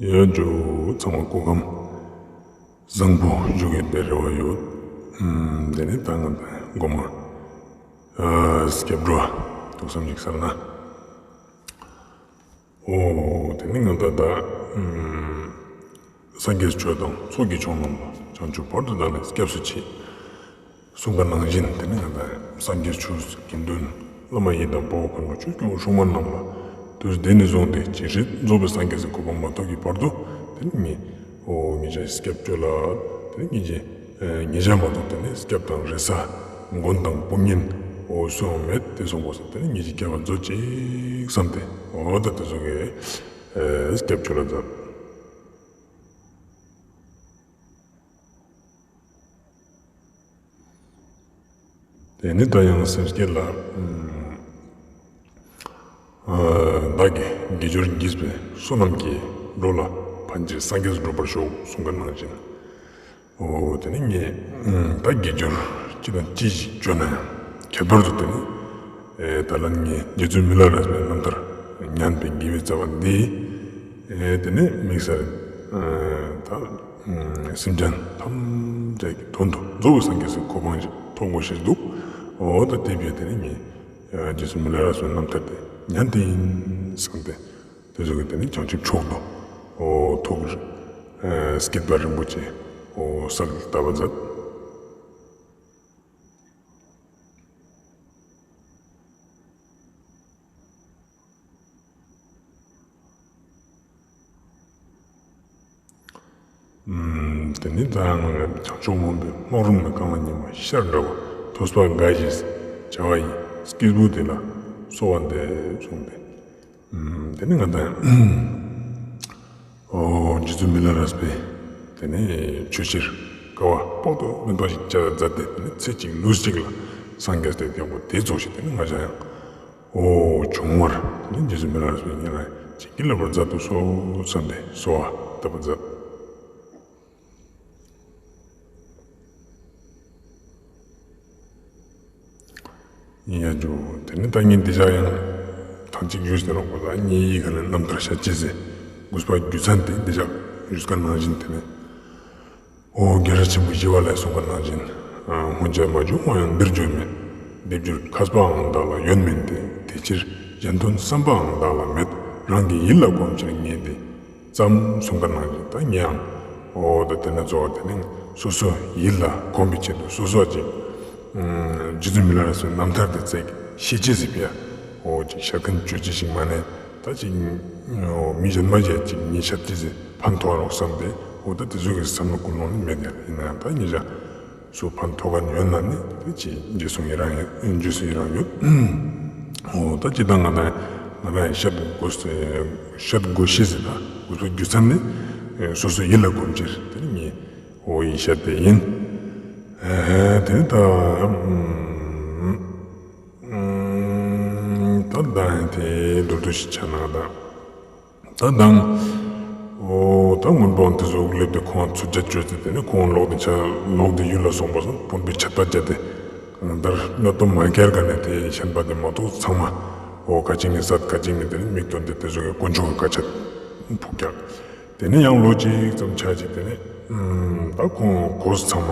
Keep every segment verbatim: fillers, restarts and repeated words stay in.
ཡ་ཇུ་ཚང་མ་སྐུ་ཁམས་བཟང་པོ་བཞུགས་ཡོད་པའི་རེ་བ་ཡོད། ཨམ་དེ་ནས་ད་ང་ད་མགོ་མ་ཨ་སྐྱབས་འགྲོ་ཐུགས་བསམ་ཞིག་གསལ་ན། འོ་དེ་ནས་ང་ད་ད་ཨམ་སངས་རྒྱས་ཆོས་དང་ཚོགས་ཀྱི་མཆོག་རྣམས་ལ། བྱང་ཆུབ་བར་དུ་བདག་ནི་སྐྱབས་སུ་མཆི། གསུངས་པ་ནང་བཞིན་དེ་ནི་ང་དང་སངས་རྒྱས་ཆོས་དགེ་འདུན་བླ་མ་ཡི་དམ་དཔའ་བོ་མཁན་པོ་ཆོས་སྐྱོང་སྲུང་མ་རྣམས་ལ་དུས་འདི་ནས་བཟུང་སྟེ་ཇི་སྲིད་རྫོགས་པའི་སངས་རྒྱས་སི་གོ་འཕང་མ་ཐོབ་ཀྱི་བར་དུ་དེ་ནི་ངས་འོ་ངེད་ཅག་སྐྱབས་བཅོལ་ལ་དེ་ནི་ངེད་ཅག་ངེད་ཅག་མ་གཏོགས་དེ་ནི་སྐྱབས་དང་རེ་ས་མགོན་དང་དཔུང་གཉེན་འོ་སུའང་མེད། དེ་སོང་པ་སང་དེ་ནི་ངེད་ཅག་སྐྱབས་པ་མཛོད་ཅིག་བསམ་སྟེ་འོ་ད་དེ་ཚོ་གི་སྐྱབས་བཅོལ་ལ་མཛད། དེ་ནི་ད་ཡང་སེམས་བསྐྱེད་ལ། ཨ་བདག་གིས་དགེ་སྦྱོར་བགྱིས་པའི་བསོད་ནམས་ཀྱིས་འགྲོ་ལ་ཕན་ཕྱིར་སངས་རྒྱས་སུ་འགྲུབ་པར་ཤོག་གསུངས་པ་ནང་བཞིན། འོ་དེ་ནི་ངས་ད་དགེ་སྦྱོར་ཅི་དང་ཅི་ཞིག་བཅོས་ན་ཡང་ཁྱད་པར་དུ་དེ་ནི་ཨེ་ད་ལན་ངས་རྗེ་བཙུན་མི་ལ་རས་པའི་རྣམ་ཐར་ཉན་པའི་དགེ་བའི་རྩ་བ་འདི་ཨེ་དེ་ནི་དམིགས་བསལ་ཨེ་ད་སེམས་ཅན་ཐམས་ཅད་ཀྱི་དོན་དུ་རྫོགས་པའི་སངས་རྒྱས་སི་གོ་འཕང་ཞིག་ཐོབ་དགོས་ཤེས་འདུག་འོ་ད་དེ་བས་དེ་ནི་ངས་རྗེ་བཙུན་མི་ལ་རས་པའི་རྣམ་ཐར་དེ་ཉན་ཏེ་ཡིན་བསམ་སྟེ་དེ་ཚོ་གི་དེ་ནི་བྱང་ཆུབ་མཆོག་ཏུ་འོ་ཐུགས་ཨེ་བསྐྱེད་པ་རིན་པོ་ཆེ་འོ་གསལ་བཏབ་པ་མཛད། ཨམ་དེ་ནི་ད་ཡང་བྱང་ཆུབ་སྨོན་པའི་སྨག་རུམ་ནི་རྐང་ལག་གཉིས་མ་ཤར་འདྲ་བ་ཐོས་པ་དགའ་ཞིང་བྱ་བ་ཡི་སྐྱེས་བུ་དེ་ལ་གསོལ་བ་འདེབས་གསུངས་ཏེ། ཨམ་དེ་ནི་ང་དང་འོ་རྗེ་བཙུན་མི་ལ་རས་པའི་དེ་ནི་ཆོས་ཕྱིར་དཀའ་བ་དཔག་ཏུ་མེད་པ་ཞིག་བྱས་མཛད་དེ་དེ་ནི་ཚེ་གཅིག་ལུས་གཅིག་ལ་སངས་རྒྱས་ཏེ་དེ་ཚོགས་ཤིག་དེ་ནི་ང་ཅག་ཡང་འོ་བྱུང་བར་དེ་ནི་རྗེ་བཙུན་མི་ལ་རས་པའི་ཉེ་རང་བྱིན་གྱིས་བརླབ་པར་མཛད་དུ་གསོལ་བསམ་སྟེ་གསོལ་བ་བཏབ་པ་མཛད། ཡ་ཇུ། དེ་ནི་ད་ངས་འདི་ཅག་ཡང་ཐང་ཅིག་ཞུས་ཏེ་རོགས་པ་ལ་ངའི་ཡི་ག་ནས་རྣམ་ཐར་བཤད་ཅེས་སི་གུས་པ་རྒྱུ་མཚན་དེ་འདི་ཅག་ཞུས་ཀ་ནང་བཞིན་དེ་ནི། འོ་རྒྱལ་སྲས་ཆེན་པོ་ཞི་བ་ལྷས་གསུངས་པ་ནང་བཞིན། སྔོན་ཆད་མ་བྱུང་བ་ཡང་འདིར་བྱོན་མེད། སྡེབ་སྦྱོར་མཁས་པའང་བདག་ལ་ཡོད་མིན་ཏེ། དེ་ཕྱིར་གཞན་དོན་བསམ་པའང་བདག་ལ་མེད། རང་གི་ཡིད་ལ་གོམས་ཕྱིར་ངས་འདི་བརྩམས། གསུངས་པ་ནང་བཞིན་ད་ངས་ཡང་འོ་ད་དེ་ན་གཙོ་བོ་དེ་ནི་སོ་སོ་ཡིད་ལ་གོམས་པའི་ཆེད་དུ་སོ་སོ་ཅིག་རྗེ་བཙུན་མི་ལ་རས་པའི་རྣམ་ཐར་དེ་ཙིག་ཤེས་ཅེས་སི་ཕི་ཡ་འོ་ཅིག་ཤད་མཁན་བཅོ་ཅེས་ཤིག་མ་ནེ་ད་ཅིག་འོ་མི་གཞན་མ་ཞིག་ཅིག་ངས་ཤད་ཅེས་སི་ཕན་ཐོགས་རོགས་བསམ་སྟེ་འོ་ད་དེ་ཚོ་གི་བསམ་བློ་ཀུན་སློང་ནི་མེད་ཡ། ཡིན་ན་ཡང་ད་ངས་ཤད་སུ་ཕན་ཐོགས་མཁན་ཡོད་ན་ནི་དེ་ཅིག་འཇུ་སུ་ཡི་རང་ཡོད། འཇུ་སུ་ཡི་རང་ཡོད། འོ་ད་ཅི་ད་ང་དང་ང་དང་ཤད་དགོས་ཤེས་སི་ད་དགོས་པའི་རྒྱུ་མཚན་ནི་སོ་སོ་ཡིད་ལ་གོམས་ཕྱིར་དེ་ནི་ངས་འོ་ཡི་ཤད་དེ་ཡིན། དེ་ནི་ད་ད་ད་དེ་མདོར་བསྡུས་ཤིག་ཆ་ན་ད། ད་དང་། འོ་ད་སྔོན་པོའང་དེ་ཚོ་སླེབས་ཏེ་ཁོང་ཚུར་རྒྱ་བཅོས་ཏེ་དེ་ནས་ཁོང་ལོག་སྟེ་ཆ་ལོག་སྟེ་ཡུལ་ལ་སོང་པ་སང་བུམ་པའི་ཆད་པ་བཅད་དེ། གང་ལྟར་གནོད་པ་མ་བཀལ་ག་ནས་དེ་ཞེན་པ་དེ་མ་གཏོགས་ཚང་མ་འོ་ཁ་ཅིག་ནི་བསད། ཁ་ཅིག་ནི་དེ་ནས་མིག་སྟོན་ཏེ་དེ་ཚོ་གི་དཀོན་མཆོག་གི་བཀའ་ཆད་ཕུག་ཀྱག་དེ་ནས་ཡང་ལོ་གཅིག་ཙམ་ཆ་ཅིག་དེ་ནས་ད་ཁོང་གོས་ཚང་མ་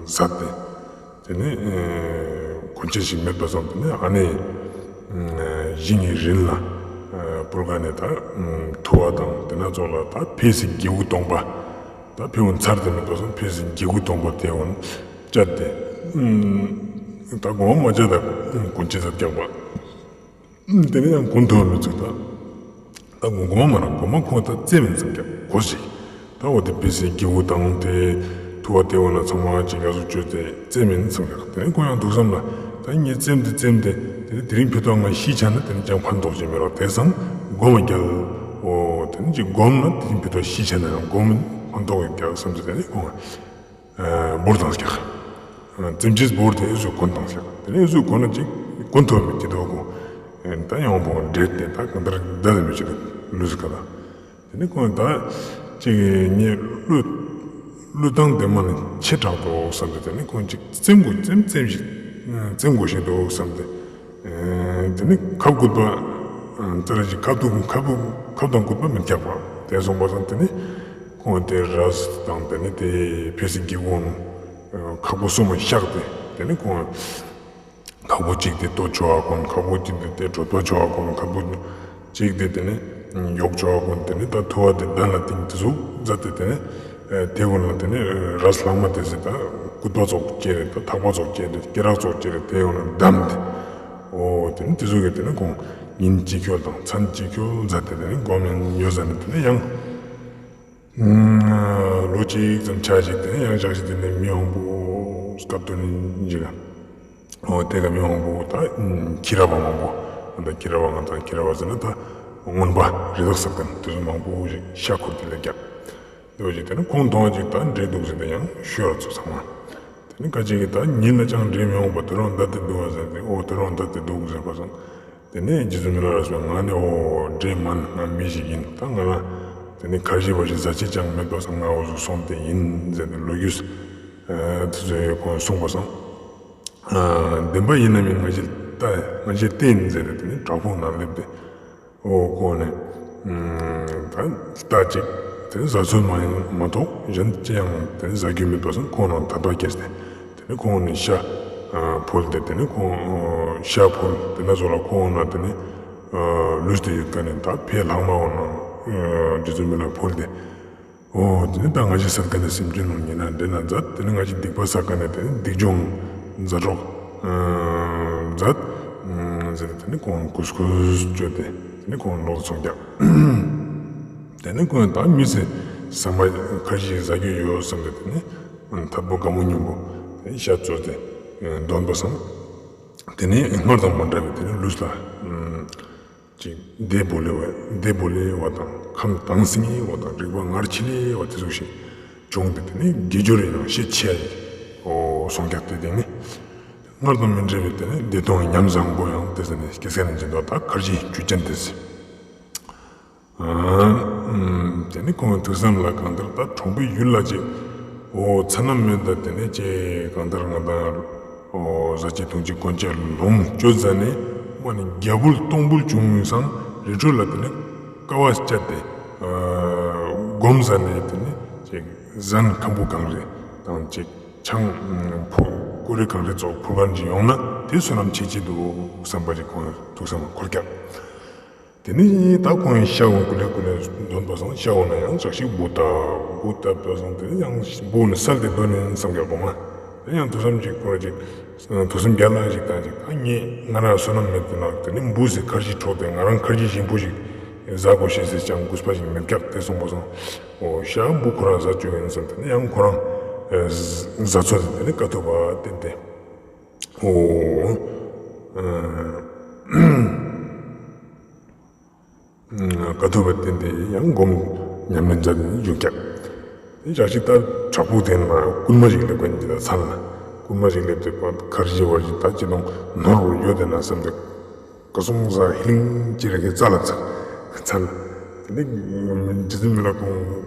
བསད་དེ། དེ་ནས་ཨེ་གོན་ཆས་ཤིག་མེད་པ་སང་དེ་ནས་ཨ་ནེ་ཨེ་ཞིང་གི་རིན་ལ་ཨེ་སྤུར་ག་ནས་ད་ཨེ་ཐུ་བ་དང་དེ་ན་ཙོགས་ལ་ད་ཕལ་སྲིད་སྒྱེ་འུ་སྟོང་པ་ད་ཕལ་བུ་ཚར་དེ་མེད་པ་སང་ཕལ་སྲིད་སྒྱེ་འུ་སྟོང་པ་དེ་འོ་ན་བཅད་དེ་ཨེ་ད་གོང་མ་བཅད་ད་གོན་ཆས་ཟ་རྒྱག་པ། དེ་ནས་ཡང་གོན་ཐུབ་པ་མི་ཚུགས་ད། ད་གོ་གོ་མ་མ་རང་གོ་མ་ཁོང་ད་རྩེ་མིན་བསམ་ཀྱང་གོ་ཞིག་ད་འོ་དེ་ཕལ་སྲིད་སྒྱེ་འུ་དང་དེ་ཐུ་བ་དེ་འོ་ན་ཚང་མ་ཅིག་ཡག་སུ་བཅོས་ཏེ་རྩེ་མིན་བསམ་ཀྱང་དེ་ནས་ཁོང་ཡང་ཐུགས་བསམ་ལ་ད་ངས་རྩེམ་དེ་རྩེམ་དེ་དེ་ནས་དེ་རིང་ཕི་ཏོག་ང་ཤི་ཆ་ན་དེ་ནས་ཀྱང་ཕན་ཐོགས་ཅིག་མི་རོགས་དེ་སང་སྒོམ་རྒྱལ་འོ་དེ་ནས་ཅིག་སྒོམ་ན་དེ་རིང་ཕི་ཏོག་ཤི་ཆ་ན་ཡང་སྒོམ་ཕན་ཐོགས་རྒྱལ་བསམ་ཚེ་དེ་ནས་ཁོང་འབུར་བཏང་ཀྱག་རྩེམ་ཅིག་འབུར་དེ་ཨེ་ཟུག་གོན་བཏང་ཀྱག་དེ་ནས་ཨེ་ཟུག་གོན་ན་ཅིག་གོན་ཐུབ་མེད་ཀྱི་འདུག་གོ་ད་ཡང་བོ་འདྲེད་དེ་ད་གང་ལྟར་བསྡད་མི་ཅིག་ལུས་ཀ་ད། དེ་ནས་ཁོང་ད་ཅིག་ངས་བློས་བློས་བཏང་དེ་མ་ནི་ཆེ་དྲགས་འདུག་བསམ་སྟེ་དེ་ནས་ཁོང་ཅིག་རྩེམ་དགོས་རྩེམ་རྩེམ་ཞིག་རྩེམ་དགོས་ཤེས་འདུག་བསམ་སྟེ། དེ་ནས་ཁབ་སྐུད་པ་ཙ་ར་ཅིག་ཁབ་ཏུ་ཁབ་ཁབ་དང་སྐུད་པ་མི་རྒྱག་པ། དེ་སོང་པ་སང་དེ་ནི་ཁོང་དེ་རས་དང་དེ་ནི་དེ་ཕེ་སི་གི་གོང་ཁག་པོ་སོ་མ་བཤགས་ཏེ་དེ་ནི་ཁོང་ཁག་པོ་གཅིག་དེ་ལྟོ་ཆོ་བ་གོན། ཁག་པོ་གཅིག་དེ་དེ་གྲོད་པ་ཆོ་བ་གོན། ཁག་པོ་གཅིག་དེ་དེ་ནི་ཡོག་ཆོ་བ་གོན། དེ་ནི་ད་ཐུ་བ་དེ་གདན་ལ་བཏིང་དེ་ཟུག་མཛད་དེ་དེ་ནི་དེ་གོན་ལ་དེ་ནི་རས་ལྷག་མ་དེ་ཟེར་ད་སྐུད་པ་ཙོགས་ཅེ་རེ་ད་ཐག་པ་ཙོགས་ཅེ་རེ་སྐེ་རགས་ཙོགས་ཅེ་རེ་དེ་གོན་ལ་བསྡམས་ཏེ། འོ་དེ་ནི་དེ་ཟུག་གི་དེ་ནི་ཁོང་ཉིན་གཅིག་འཁྱོལ་དང་མཚན་གཅིག་འཁྱོལ་མཛད་དེ་དེ་ནི་སྒོམ་ཡོད་ཟ་ནི་དེ་ནི་ཡང་ལོ་གཅིག་ཙམ་ཆ་ཞིག་དེ་ནི་ཡང་ཞག་ཞིག་དེ་ནི་མི་ཧོང་པོ་སྐབས་དུ་ནི་འཇིག་ལ། འོ་དེ་ག་མི་ཧོང་པོ་ད་ཁྱི་ར་བ་མང་པོ། ད་ཁྱི་ར་བ་ང་ད་ཁྱི་ར་བ་ཟེར་ན་ད་རྔོན་པ་རི་དྭགས་ཟ་མཁན་དེ་ཚོ་མང་པོ་ཞིག་ཤ་ཁུར་དེ་ལ་རྒྱབ། དེ་བ་ཞིག་དེ་ནི་ཁོང་མཐོང་ཅིག་ད་འདྲེ་འདུག་ཟེར་ཏེ་ཡང་ཤོད་ར་ཚོ་ཚང་མ། དེ་ནི་ཁ་ཅིག་གིས་ད་ཉིན་ལ་ཅང་འདྲེ་མི་འོང་པ་དོ་རུང་ད་དེ་འདུག་བ་ཟེར་ཏེ། འོ་དོ་རུང་ད་དེ་འདུག་ཟེར་པ་སང་། དེ་ནས་རྗེ་བཙུན་མི་ལ་རས་པས་ང་ནི་འོ་འདྲེ་མན། ང་མི་ཞིག་ཡིན། ད་ང་ལ་དེ་ནི་ཁར་ཇི་བ་ཞིག་ཟ་ཅེས་ཅང་མེད་པ་སང་ང་འོ་ཟུག་སོང་སྟེ་ཡིན་ཟེར་ཏེ་ལོ་རྒྱུས་དེ་ཚོ་ཁོང་གསུངས་པ་སང་། བདེན་པ་ཡིན་ན་མིན་ང་ཞིག་ལྟ་ང་ཞིག་བལྟས་ཡིན་ཟེར་ཏེ་དེ་ནི་བྲག་ཕུག་ནང་སླེབས་ཏེ། འོ་ཁོང་ནི་ད་ལྟ་ཅིག་དེ་ནི་ཟ་ཚོད་མ་ཡིན་མ་གཏོགས་གཞན་ཅི་ཡང་དེ་ནི་ཟ་རྒྱུ་མེད་པ་སང་ཁོང་ནང་དད་པ་སྐྱེས་ཏེ། དེ་ནི་ཁོང་ནི་ཤ་ཕུལ་ཏེ་དེ་ནི་ཁོང་ཤ་ཕུལ་དེ་ན་ཚོ་ལ་ཁོང་ན་དེ་ནི་ལུས་ཏེ་ཡོད་མཁན་ནི་ད་ཕའི་ལྷག་མ་འོ་ན་རྗེ་བཙུན་མི་ལ་ཕུལ་ཏེ། འོ་དེ་ནི་ད་ང་ཞིག་བསད་མཁན་ནི་སེམས་ཅན་ནང་ཉེ་ན་འདྲེ་ན་མཛད། དེ་ནི་ང་ཞིག་སྡིག་པ་བསགས་མཁན་ནི་དེ་ནི་སྡིག་སྦྱོང་མཛད་རོགས་མཛད་ཟེར་ཏེ་དེ་ནི་ཁོང་གུས་གུས་བཅོས་ཏེ་དེ་ནི་ཁོང་ལོག་སོང་ཀྱག། དེ་ནི་ཁོང་ད་མི་ཚེ་ཚང་མ་ཁར་ཇི་ཟ་རྒྱུ་ཡོད་བསམ་སྟེ་དེ་ནི་ཐད་པོ་དགའ་མོ་སྙོམས་པོ་དེ་ནི་ཤ་བཙོས་ཏེ་འདོན་པ་སང་། དེ་ནི་སྔར་དང་མ་འདྲ་བའི་དེ་ནི་ལུས་ལ་ཅིག་བདེ་བོ་ལེ་བ་བདེ་བོ་ལེ་བ་དང་ཁམས་དྭངས་སིང་ངེ་བ་དང་རིག་པ་ངར་ཆེ་ལེ་བ་དེ་ཚོ་ཞིག་བྱུང་སྟེ་དེ་ནི་དགེ་སྦྱོར་ཡང་ཤེད་ཆེ་ཡ་ཞིག་འོ་སོང་ཀྱག་སྟེ། དེ་ནི་སྔར་དང་མི་འདྲ་བའི་དེ་ནི་བདེ་སྟོང་ཉམས་བཟང་པོ་ཡང་དེ་ཟེར་ནས་སྐྱེ་ས་ནས་འཛིན་དོ་ད་ཁར་ཇི་ཆུ་ཅན་དེ་ཟེར། དེ་ནི་ཁོང་གི་ཐུགས་བསམ་ལ་གང་ལྟར་ད་གྲོང་པའི་ཡུལ་ལ་ཅིག་འོ་ཚ་ན་མེད་ད་དེ་ནི་ཅེ་གང་ལྟར་ང་དང་འོ་ཟ་ཅེས་འཐུང་ཅེས་གོན་ཅེས་ལོངས་སྤྱོད་ཟ་ནས་མ་ནི་རྒྱ་བུལ་སྟོང་བུལ་བྱུང་སང་རི་ཁྲོད་ལ་དེ་ནི་ཀ་བ་བཅད་དེ་སྒོམ་ཟ་ནས་དེ་ནི་ཅིག་ཟན་ཁམ་བུ་གང་རེ་དང་ཅིག་ཆང་ཕུ་ཀུ་རེ་གང་རེ་ཙོགས་ཕུར་གང་ཅིག་ཡོང་ན་དེ་བསོད་ནམས་ཆེ་ཆེ་འདུག་བསམ་པ་ཅིག་ཁོང་ཐུགས་བསམ་འཁོར་ཀྱག། དེ་ནི་ད་ཁོང་ཡང་ཤ་འོང་ཀུ་ལེ་ཀུ་ལེ་འདོན་པ་སང་ཤ་འོང་ན་ཡང་ཅག་ཞིག་འབུ་ད་འབུ་ད་པ་སང་དེ་ནི་ཡང་འབུ་ནི་སལ་ཏེ་འདོན་ནི་བསམ་ཀྱག་པོ་མ། དེ་ཡང་ཐུགས་བསམ་ཅིག་ཁོ་ར་ཅིག་ཐུགས་བསམ་རྒྱ་ལ་ཞིག་བཏང་ཅིག་ད་ངས་ང་རང་བསོད་ནམས་མེད་དེ་ན་དེ་ནི་འབུ་ཟེར་ཁར་ཇི་འཕྲོག་སྟེ་ང་རང་ཁར་ཇི་ཞིམ་པོ་ཞིག་ཟ་དགོས་ཤེས་ཟེར་ཅང་གུས་པ་ཞིག་མེད་ཀྱག་དེ་གསུངས་པ་སང་འོ་ཤ་འབུ་ཁོ་རང་ཟ་བཅུག་ཡིན་བསམ་དེ་ནི་ཡང་ཁོ་རང་ཟ་ཚོད་དེ་ནི་དཀའ་ཐུབ་པ་བསྟན་ཏེ། འོ། དཀའ་ཐུབ་པ་བསྟན་ཏེ་ཡང་སྒོམ་ཉམས་ལེན་མཛད་ནས་བཞུགས་ཀྱག། དེ་ཞག་ཅིག་ད་བྲག་ཕུག་དེ་ན་རྐུན་མ་ཞིག་སླེབས་མཁན་ཅིག་ད་ཚར་ན་རྐུན་མ་ཞིག་སླེབས་ཏེ་ཁར་ཇི་བ་ཞིག་ད་ཅི་ནོང་ནོར་ཡོད་དེ་ན་བསམ་སྟེ་ཀ་སོང་ཟ་ཧི་ལིང་ཅི་རེ་གི་རྩ་ལ་ཚར་ཚར་ན་དེ་ནི་རྗེ་བཙུན་མི་ལ་ཁོང་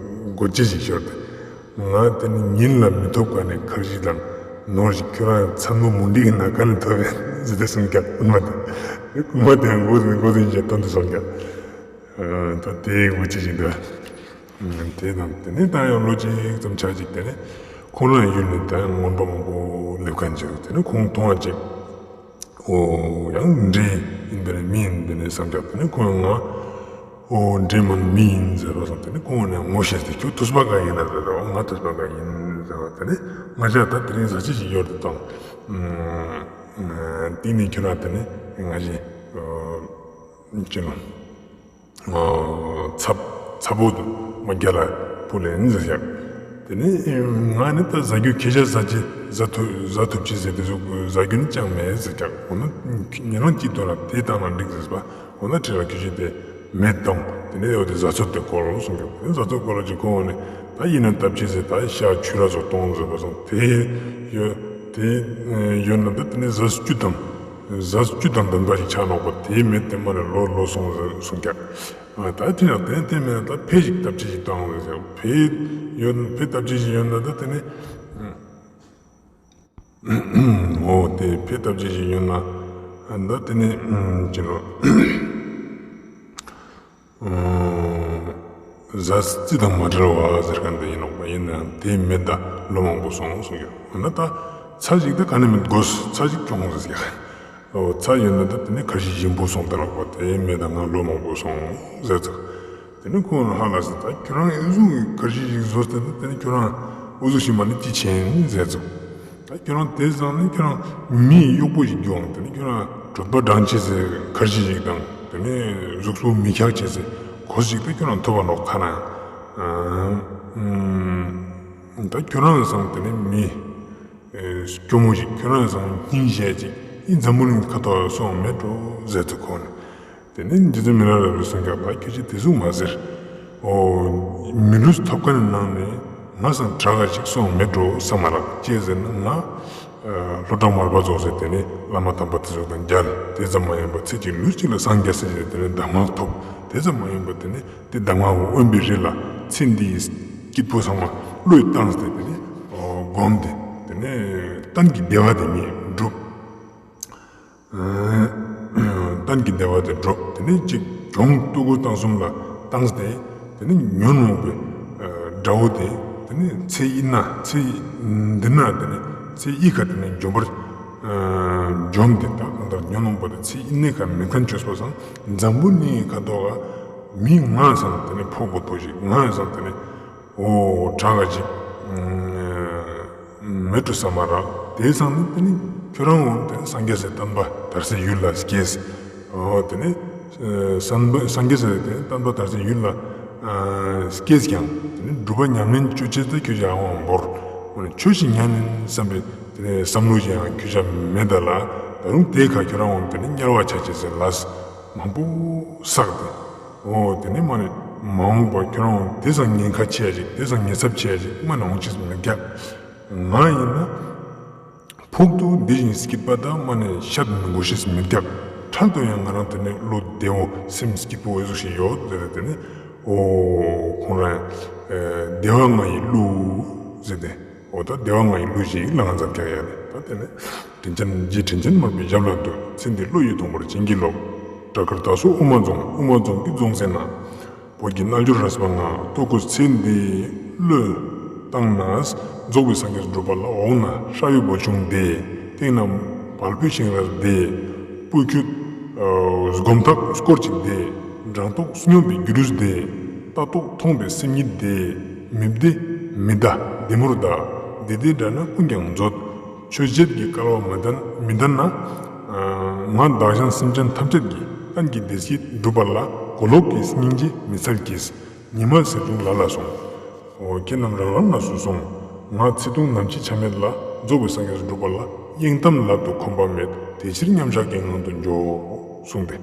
མགོ་ཅི་ཞིག་ཤོར་ཏེ། ང་དེ་ནི་ཉིན་ལ་མི་ཐོབ་ཀ་ནས་ཁར་ཇི་དང་ནོར་ཞིག་ཁྱོད་རང་ཚང་མ་མུན་དིག་ན་ག་ནས་ཐོབ་ཡིན་ཟེར་ཏེ་གསུངས་ཀྱག་རྐུན་མ་དེ། རྐུན་མ་དེ་མགོ་དེ་མགོ་དེ་ཞིག་སྟོན་ཏེ་གསུངས་ཀྱག། ད་དེ་མགོ་ཅི་ཞིག་འདུག། དེ་དང་དེ་ནས་ད་ཡང་ལོ་གཅིག་ཙམ་ཆ་ཅིག་དེ་ནས་ཁོང་རང་ཡུལ་ནས་ད་ཡང་རྔོན་པ་མང་པོ་སླེབས་མཁན་ཅིག་དེ་ནས་ཁོང་མཐོང་བ་ཅིག་འོ་ཡང་འདྲེ་ཡིན་པས་མི་ཡིན་པས་ནས་བསམ་ཀྱག་དེ་ནས་ཁོང་ང་འོ་འདྲེ་མིན་མི་ཡིན་ཟེར་བ་སང་དེ་ནས་ཁོང་ནས་ངོ་ཤེས་ཏེ་ཁྱོད་ཐུགས་པ་ག་ཡིན་ན་ཟེར་ཏེ་འོ་ང་ཐུགས་པ་ག་ཡིན་ཟེར་བ་དེ་ནས་ང་ཅག་ད་དེ་རིང་ཟ་ཅི་ཞིག་ཡོད་དེ་དང་དེ་ནས་ཁྱོད་རང་དེ་ནས་ང་ཞིག་ཅི་ནོ། ཚབ་ཚབ་བོ་མ་རྒྱ་ལ་ཕུལ་ལེན་ཟེར་ཡག། དེ་ནས་ང་ནི་ད་ཟ་རྒྱུ་ཁྱེད་ཅག་ཟ་ཅི་ཟ་ཐུབ་ཟ་ཐུབ་ཅི་ཟེར་དེ་ཟུག་ཟ་རྒྱུ་ནི་ཅང་མེད་ཟེར་ཡག། འོ་ན་ཉེ་རང་གཅིག་དོན་ལ་དེ་བཏང་ན་འགྲིག་ཟེར་བ། འོ་ན་ཁྲི་ར་ཁྱེད་ཅག་དེ་མེད་དང་དེ་ནས་འོ་དེ་ཟ་ཚོད་དེ་སྐོར་གསུངས་ཡོད། དེ་ཟ་ཚོད་སྐོར་ལ་ཅིག་ཁོང་ནི་ད་ཡིན་ན་སྟབས་ཅི་ཟེར་ད་ཤ་ཆུ་ར་ཚོ་གཏོང་ཟེར་བ་སང་དེ་ཡོད་དེ་ཡོད་ན་ད་དེ་ནས་ཟ་རྒྱུ་དང་། ཟས་བཅུད་དང་ལྡན་པ་ཞིག་ཆགས་ནོག་པ་དེ་མེད་དེ་མ་ནས་ལོ་ལོ་སོང་ཟེར་གསུངས་ཀྱག། ད་དེ་ཡང་དེ་དེ་མེད་ད་ཕེ་ཞིག་སྟབས་ཅི་ཞིག་བཏང་ཟེར་ཕེ་ཡོད་ཕེ་སྟབས་ཅི་ཞིག་ཡོད་ན་ད་དེ་ནི་འོ་དེ་ཕེ་སྟབས་ཅི་ཞིག་ཡོད་ན་ད་དེ་ནི་ཅི་ལོ། ཟས་རྩི་དང་མ་བྲལ་བ་ཟེར་མཁན་དེ་ཡིན་ནོག་པ། ཡིན་ནའང་དེ་མེད་ད་ལོ་མང་པོ་སོང་གསུངས་ཡོད། འོ་ན་ད་ཚ་ཞིག་ད་ག་ནས་མེད་དགོས། ཚ་ཞིག་ཅོང་ཟེར་ཡ། འོ་ཚ་ཡོད་ན་ད་དེ་ནས་ཁར་ཤི་ཞིམ་པོ་སོང་ད་ལགས་པ། དེ་མེད་ད་ང་ལོ་མང་པོ་སོང་ཟེར་ཙང་། དེ་ནས་ཁོང་ཧ་ལ་ཟེར། ད་ཁྱོད་རང་ཨེ་ཟུག་ཁར་ཤི་ཞིག་བཟོས་ཏེ་ད་དེ་ནས་ཁྱོད་རང་འུ་ཟུག་ཞིག་མ་ནི་ཅི་ཆེན་ཟེར་ཙང་། ད་ཁྱོད་རང་དེ་ཙང་ནི་ཁྱོད་རང་མི་གཡོག་པོ་ཞིག་གྱོང་། དེ་ནི་ཁྱོད་རང་གྲོད་པ་འགྲང་ཆེ་ཟེར་ཁར་ཤི་ཞིག་དང་། དེ་ནི་གཟུགས་པོ་མི་འཁྱག་ཆེ་ཟེར་གོས་ཤིག་ད་ཁྱོད་རང་ཐོབ་པ་ནོག་ཁ་ན། ཨ་ཨ་ད་ཁྱོད་རང་ཙང་དེ་ནི་མི་སྐྱོ་མོ་ཞིག་ཁྱོད་རང་ཙང་སྙིང་རྗེ་ཅིག་ཨི་འཛམ་བུ་གླིང་ཁ་ཐོག་སོང་མེད་འགྲོ་ཟེར་ཙང་ཁོང་ནི། དེ་ནས་རྗེ་བཙུན་མི་ལ་རས་པས་གསུངས་ཀྱག། ད་ཁྱོད་ཀྱིས་དེ་ཟུག་མ་ཟེར། འོ་མི་ལུས་ཐོབ་མཁན་ནི་ནང་ནས་ང་སང་དྲག་ག་ཅིག་སོང་མེད་འགྲོ་བསམ་མ་རག། ཅི་ཟེར་ན་ང་ལྷོ་བྲག་མར་པ་རྫོང་ཟེར་དེ་ནས་བླ་མ་དམ་པ་དེ་ཚོ་དང་མཇལ། དེ་ཙམ་མ་ཡིན་པ་ཚེ་གཅིག་ལུས་གཅིག་ལ་སངས་རྒྱས་ཟེར་དེ་ནས་གདམས་ངག་ཐོབ། དེ་ཙམ་མ་ཡིན་པ་དེ་ནས་དེ་གདམས་ངག་གི་དབེན་པའི་རི་ལ་ཚེ་འདིའི་སྐྱིད་པོ་ཚང་མ་བློས་བཏང་སྟེ་དེ་ནས་སྒོམ་སྟེ་དེ་ནས་གཏན་གྱི་བདེ་བ་དེ་ཉིད་སྒྲུབ། གཏན་གྱི་བདེ་བ་དེ་སྒྲུབ། དེ་ནས་ཅིག་གྱོང་ལྟོ་གོས་བཏང་གསུམ་ལ་བཏང་སྟེ་དེ་ནས་ཉོན་མོངས་པའི་དགྲ་བོ་དེ་དེ་ནས་ཚེ་འདི་ན་ཚེ་འདི་ན་དེ་ནས་ཚེ་འདི་ཁ་དེ་ནས་འཇོམས་པར་འཇོམས་ཏེ། ད་གང་ལྟར་ཉོན་མོངས་པ་དེ་ཚེ་འདི་ན་ཁ་མེད་མཁན་བཅོས་པ་སང་འཛམ་བུ་གླིང་ཁ་ཐོག་ག་མི་ང་སང་དེ་ནས་ཕོ་རྒོད་པོ་ཞིག་ང་སང་དེ་ནས་འོ་དྲག་ག་ཅིག་མེད་འགྲོ་བསམ་མ་རག། དེ་ཙང་ནི་དེ་ནི་ཁྱོད་རང་འོ་དེ་སངས་རྒྱས་སི་བསྟན་པ་དར་སའི་ཡུལ་ལ་སྐྱེས། འོ་དེ་ནི་སངས་སངས་རྒྱས་སི་དེ་བསྟན་པ་དར་སའི་ཡུལ་ལ་སྐྱེས་ཀྱང་དེ་ནི་སྒྲུབ་པ་ཉམས་ལེན་ཅོ་ཅེས་དེ་ཁྱོད་ཀྱི་ཨ་ཝང་བོར། འོ་ནི་ཆོས་ཤིག་ཉན་ནིན་བསམ་པའི་དེ་ནི་བསམ་བློ་ཞིག་ཡང་ཁྱོད་ཀྱི་མེད་ད་ལ། ད་རུང་དེ་ཁ་ཁྱོད་རང་འོ་དེ་ནི་དམྱལ་བ་ཆ་ཅེས་སི་ལས་མང་པོ་བསགས་ཏེ། འོ་དེ་ནས་མ་ནས་མ་འོངས་པ་ཁྱོད་རང་དེ་ཙང་ཉེན་ཁ་ཆེ་ཡ་ཅིག་དེ་ཙང་ཉེན་ཚབས་ཆེ་ཡ་ཅིག་མ་ནས་འོང་ཅེས་མི་རྒྱག། ང་ཡིན་ན་ཕུག་ཏུ་འདི་བཞིན་སྐྱིད་པ་དང་མ་ནས་ཤད་མི་དགོས་ཤེས་མི་རྒྱག། འཕྲལ་དུ་ཡང་ང་རང་དེ་ནས་བློ་བདེ་བོ་སེམས་སྐྱིད་པོ་འོ་ཟུག་ཞིག་ཡོད་ཟེར་ཏེ་དེ་ནས་འོ་ཁོང་རང་བདེ་བ་ལྔ་ཡི་གླུ་ཟེར་ཏེ། འོ་ད་བདེ་བ་ལྔ་ཡི་གླུ་ཞིག་ལ་ང་ཚང་རྒྱག་ཡ་ལེ། ད་དེ་ནས་དྲིན་ཅན་རྗེ་དྲིན་ཅན་མར་པའི་ཞབས་ལ་འདུད། ཚེ་འདི་བློ་ཡིས་ཐོངས་པར་བྱིན་གྱིས་རློབས། བྲག་དཀར་དྭགས་སོགས་དབུ་མ་རྫོང་། དབུ་མ་རྫོང་གི་རྫོང་གསེང་ན། བོད་ཀྱི་རྣལ་འབྱོར་རས་པ་ལྔ། ལྟོ་གོས་ཚེ་འདིའི་བློས་བཏང་ནས། རྫོགས་པའི་སངས་རྒྱས་སྒྲུབ་པ་ལ། འོག་ན་ཧྲ་བའི་བོ་ཆུང་བདེ། སྟེང་ན་བལ་པོའི་ཤིང་རས་བདེ། སྤུ་ཁྱུད་སྒོམ་ཐག་སྐོར་ཅིག་བདེ། འགྲང་ལྟོགས་སྙོམས་པའི་སྒྱུ་ལུས་བདེ། ལྟ་རྟོག་མཐོང་བའི་སེམས་ཉིད་བདེ། མི་བདེ་མི་བདའ་བདེ་མོར་བདའ། བདེ་བདེ་འདྲ་ན་ཀུན་ཀྱང་མཛོད། ཆོས་བརྒྱད་ཀྱི་སྐལ་བ་མི་ལྡན་མི་ལྡན་ན། ང་བདག་གཞན་སེམས་ཅན་ཐམས་ཅད་ཀྱི་གཏན་གྱི་བདེ་སྐྱིད་སྒྲུབ་པ་ལ་གོ་ལོག་གི་སྙིང་རྗེ་མི་འཚལ་གྱིས། ཉི་མ་ཟེར་བྱུང་ལ་ལ་སོང་། འོ་ཁྱེད་རྣམས་རང་རང་ན་སུ་སོང་། ང་ཚེ་ཐུང་ནམ་འཆི་ཆ་མེད་ལ། རྫོགས་པའི་སངས་རྒྱས་སྒྲུབ་པ་ལ། གཡེང་གཏམ་ལབ་ཏུ་ཁོམ་པ་མེད། དེ་ཕྱིར་མཉམ་བཞག་གི་ངང་དུ་འགྱོ། གསུངས་ཏེ།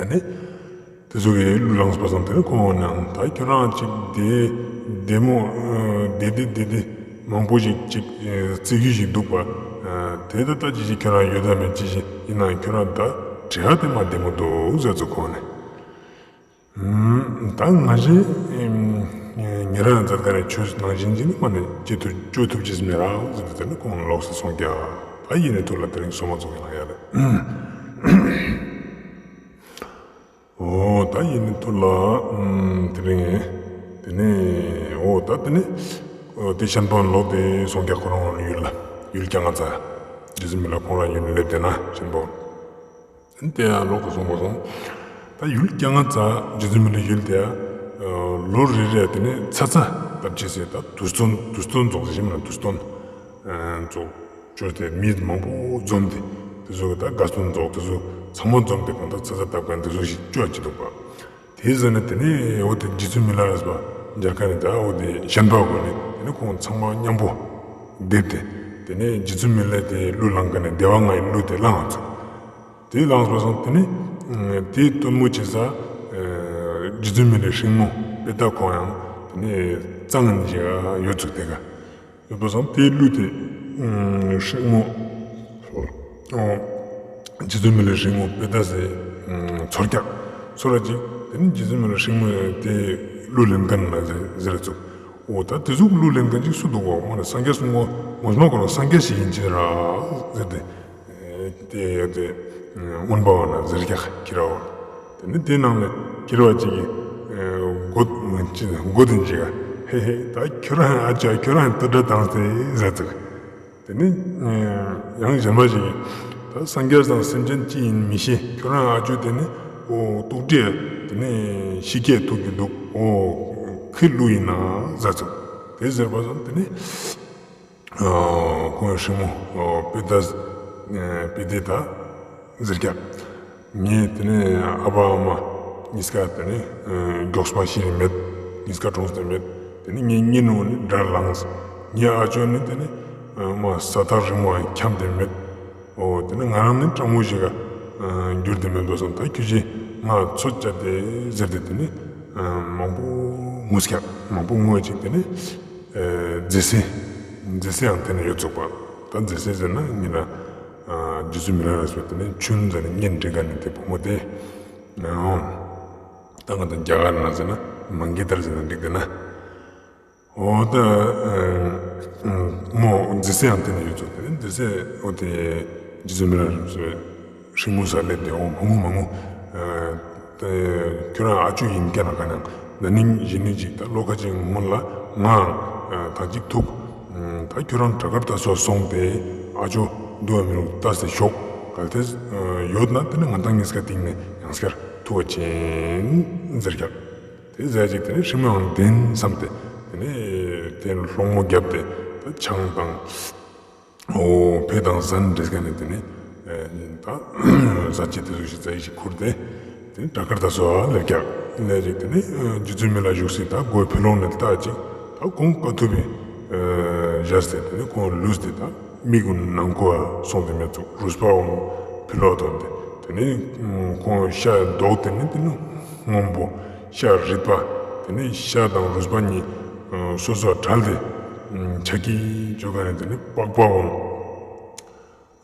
ཨ་ནི་དེ་ཚོ་གི་གླུ་བླངས་པ་སང་དེ་ནི་ཁོང་ནང་ད་ཁྱོད་རང་ཅིག་བདེ་བདེ་མོ་བདེ་བདེ་བདེ་བདེ་མང་པོ་ཞིག་ཅིག་རྩི་རྒྱུ་ཞིག་འདུག་པ། དེ་ད་ལྟ་ཅི་ཞིག་ཁྱོད་རང་ཡོད་ད་མེད་ཅི་ཞིག་ཡིན་ནའང་ཁྱོད་རང་ད་བྲེལ་བ་དེ་མ་བདེ་མོ་འདུག་ཟེར་ཚོ་ཁོང་ནས། ད་ང་ཞེས་ཉེ་རང་མཛད་ཀ་ནས་ཆོས་ནང་བཞིན་ཅིག་ནི་མ་ནས་ཅི་ཐུབ་ཅོ་ཐུབ་ཅེས་མི་རག་ཟེར་ཏེ་དེ་ནི་ཁོང་ལོགས་སུ་སོང་ཀྱག། ད་ཡིན་ནི་ཐུགས་ལ་དེ་རིང་སོ་མ་ཚོགས་ཀྱི་ན་ཡ་རེད། འོ་ད་ཡིན་ནི་ཐུགས་ལ་དེ་རིང་དེ་ནི་འོ་ད་དེ་ནི་དེ་ཤན་པ་ལོག་སྟེ་སོང་ཀྱག། ཁོ་རང་ཡུལ་ལ་ཡུལ་རྒྱ་ང་ཚ་རྗེ་བཙུན་མི་ལ་ཁོང་རང་ཡུལ་སླེབས་ཏེ་ན་ཤན་པ། དེ་ཡང་ལོག་ཏུ་སོང་པ་སོང་། ད་ཡུལ་རྒྱ་ང་ཚ་རྗེ་བཙུན་མི་ལའི་ཡུལ་དེ་ཡང་ལོ་རེ་རེ་དེ་ནས་ཚ་ཚ་བཏབ་ཅེས་ཟེར། ད་དུས་སྟོན་དུས་སྟོན་རྫོགས་ཟེར་ཞིག་མ་ན་དུས་སྟོན་རྫོགས་ཅོས་ཏེ་མི་མང་པོ་འཛོམས་ཏེ་དེ་ཚོ་གི་ད་དགའ་སྟོན་རྫོགས་དེ་ཚོ་ཚང་མ་འཛོམས་ཏེ་གང་ལྟར་ཚ་ཚ་བཏབ་མཁན་དེ་ཚོ་ཞིག་ཅོ་ཅི་འདུག་པ། དེ་ཟེར་ནས་དེ་ནས་འོ་དེ་རྗེ་བཙུན་མི་ལ་རས་པ་མཇལ་ཁ་ནས་ད་འོ་དེ་ཤན་པ་གོ་ནས་དེ་ནས་ཁོང་ཚང་མ་མཉམ་པོ་བསྡེབས་ཏེ་དེ་ནས་རྗེ་བཙུན་མི་ལ་དེ་གླུ་བླངས་ཀ་ནས་བདེ་བ་ལྔ་ཡི་གླུ་དེ་བླངས་ཚུགས། དེ་བླངས་པ་སང་དེ་ནས་དེའི་སྟོན་མོ་བྱེད་ས་རྗེ་བཙུན་མི་ལའི་སྲིང་མོ་པེ་ཏ་ཁོང་ཡང་དེ་ནས་གཙང་ཞིག་ཡོད་ཚུགས། དེ་ག་ཡོད་པ་སང་དེའི་གླུ་དེ་སྲིང་མོ་རྗེ་བཙུན་མི་ལའི་སྲིང་མོ་པེ་ཏ་ཟེར་ཚོར་ཀྱག། ཚོར་ར་ཅིག་དེ་ནས་རྗེ་བཙུན་མི་ལའི་སྲིང་མོ་དེ་གླུ་ལེན་མཁན་ན་ཟེར་ཟེར་ཚུགས། འོ་ད་དེ་ཟུག་གླུ་ལེན་མཁན་ཅིག་སུ་འདུག་གོ། མ་ན་སངས་རྒྱས་སུ་ངོ་ངོ་མ་ཁོ་རང་སངས་རྒྱས་ཤིག་ཡིན་ཅི་ར་ཟེར་ཏེ། དེ་དེ་མངོན་པ་བ་ན་ཟེར་ཀྱག་ཁྱེར་བ། དེ་ནི་དེ་ནང་ནས་ཁྱེར་བ་ཅིག་གིས་ མགོ་ཅི་མགོ་དེ་ཅིག་ག་ཧེ་ཧེ། ད་ཁྱོད་རང་ཨ་ཅོ་ཁྱོད་རང་ཏུ་དྲ་དང་སྟེ་ཟེར་ཙིག། དེ་ནི་ཡང་གཞན་པ་ཞིག་གིས་ད་སངས་རྒྱས་དང་སེམས་ཅན་ཅི་ཡིན་མི་ཤེས། ཁྱོད་རང་ཨ་ཅོ་དེ་ནི་འོ་དུག་སྦྲུལ་དེ་ནི་ཤི་སྐད་ཐུག་གི་འདུག། འོ་ཁོའི་ཀླུ་ཡིན་ན་ཟེར་ཙིག། དེ་ཟེར་བ་སང་དེ་ནི། ཁོང་སྲིང་མོ་པེ་ཏ་པེ་ཏེ་ཏ་ཟེར་ཀྱག། ངའི་དེ་ནས་ཨ་ཕ་ཨ་མ་གཉིས་ཀ་དེ་ནས་མགྱོགས་པ་ཤི་རིན་མེད། གཉིས་ཀ་གྲོངས་ཏེ་མེད། དེ་ནས་ངའི་གཉེན་ནོ་ནི་དགྲར་ལངས། ངའི་ཨ་ཅོ་ནི་དེ་ནས་མ་ས་ཐག་རིང་མོ་འཁྱམས་ཏེ་མེད། འོ་དེ་ནས་ང་རང་ནི་སྤྲང་མོ་ཞིག་ག་གྱུར་ཏེ་མེད་པ་སང་ད་ཁྱོད་ཀྱིས་ང་འཚོ་བཅད་དེ་ཟེར་ཏེ་དེ་ནས་མང་པོ་ངུས་ཀྱག། མང་པོ་ངུས་ཅིག་དེ་ནས། མཛེ་སྲས། མཛེ་སྲས་ཡང་དེ་ནས་ཡོད་ཚུགས་པ། ད་མཛེ་སྲས་ཟེར་ན་ངེད་རང་རྗེ་བཙུན་མི་ལ་རས་པ་དེ་ནས་ཆུན་ཟེར་ནས་གཉེན་སྒྲིག་ག་ནས་དེ་བུ་མོ་དེ། ད་ང་དང་རྒྱ་གར་ན་ཟེར་ན་མང་གི་ཏར་ཟེར་ན་འགྲིག་གི་ན། འོ་ད་མོ་མཛེ་སྲས་ཡང་དེ་ནས་ཡོད་ཚུགས། དེ་ནས་མཛེ་སྲས་འོ་དེ་རྗེ་བཙུན་མི་ལ་རས་པའི་སྲིང་མོ་ས་སླེབས་ཏེ། འོ་མ་ངུ་མ་ངུ། ཁྱོད་རང་ཨ་ཅོ་ཡིན་ཀྱག་ན་ག་ནང་ན་ནིང་གཞེས་ནིང་ཅིག་ད་ལོ་ཁ་ཅིག་སྔོན་ལ་ང་ད་ཅིག་ཐུག། ད་ཁྱོད་རང་བྲག་དཀར་ད་སོ་སོང་སྟེ་ཨ་ཅོ་འདུག་པ་མི་རུང་ལྟ་སྟེ་ཤོག། གལ་ཏེ་ཡོད་ན་དེ་ནི་ང་དང་གཉིས་ཀ་སྟིང་ནས་ཡང་སྐྱར་ཐུག་པ་ཅིན་ཟེར་ཀྱག། དེ་ཟེར་ཅིག་དེ་ནི་སྲིང་མོའང་བདེན་བསམ་སྟེ་དེ་ནི་དེ་སློང་མོ་བརྒྱབ་སྟེ་ད་ཆང་དང་། འོ་ཕེ་དང་ཟན་འདྲེས་ཀ་ནས་དེ་ནི་ད་ཟ་ཅི་དེ་ཟུག་ཞིག་ཟ་ཡི་ཞིག་ཁུར་ཏེ་དེ་ནི་བྲག་དཀར་ད་སོ་ལ་སླེབས་ཀྱག། སླེབས་ཅིག་དེ་ནི་རྗེ་བཙུན་མི་ལ་བཞུགས་སའི་ད་སྒོའི་ཕི་ལོང་ནས་ལྟ་ཅིག་ད་ཁོང་དཀའ་ཐུབ་པའི་བཞག་སྟེ་དེ་ནི་ཁོང་ལུས་ཏེ་ད་མིག་གུན་ནང་ཁུ་བ་སོང་སྟེ་མེད་ཚུགས། རུས་པ་འོང་ཕི་ལོག་ཐོན་ཏེ་དེ་ནི་ཁོང་ཤ་མདོག་དེ་ནི་དེ་ནི་སྔོན་པོ། ཤ་རིད་པ། དེ་ནས་ཤ་དང་རུས་པ་གཉིས་སོ་སོ་བྲལ་ཏེ་ཆ་ཀི་ཅོ་ག་ནས་དེ་ནས་པགས་པ་གུན་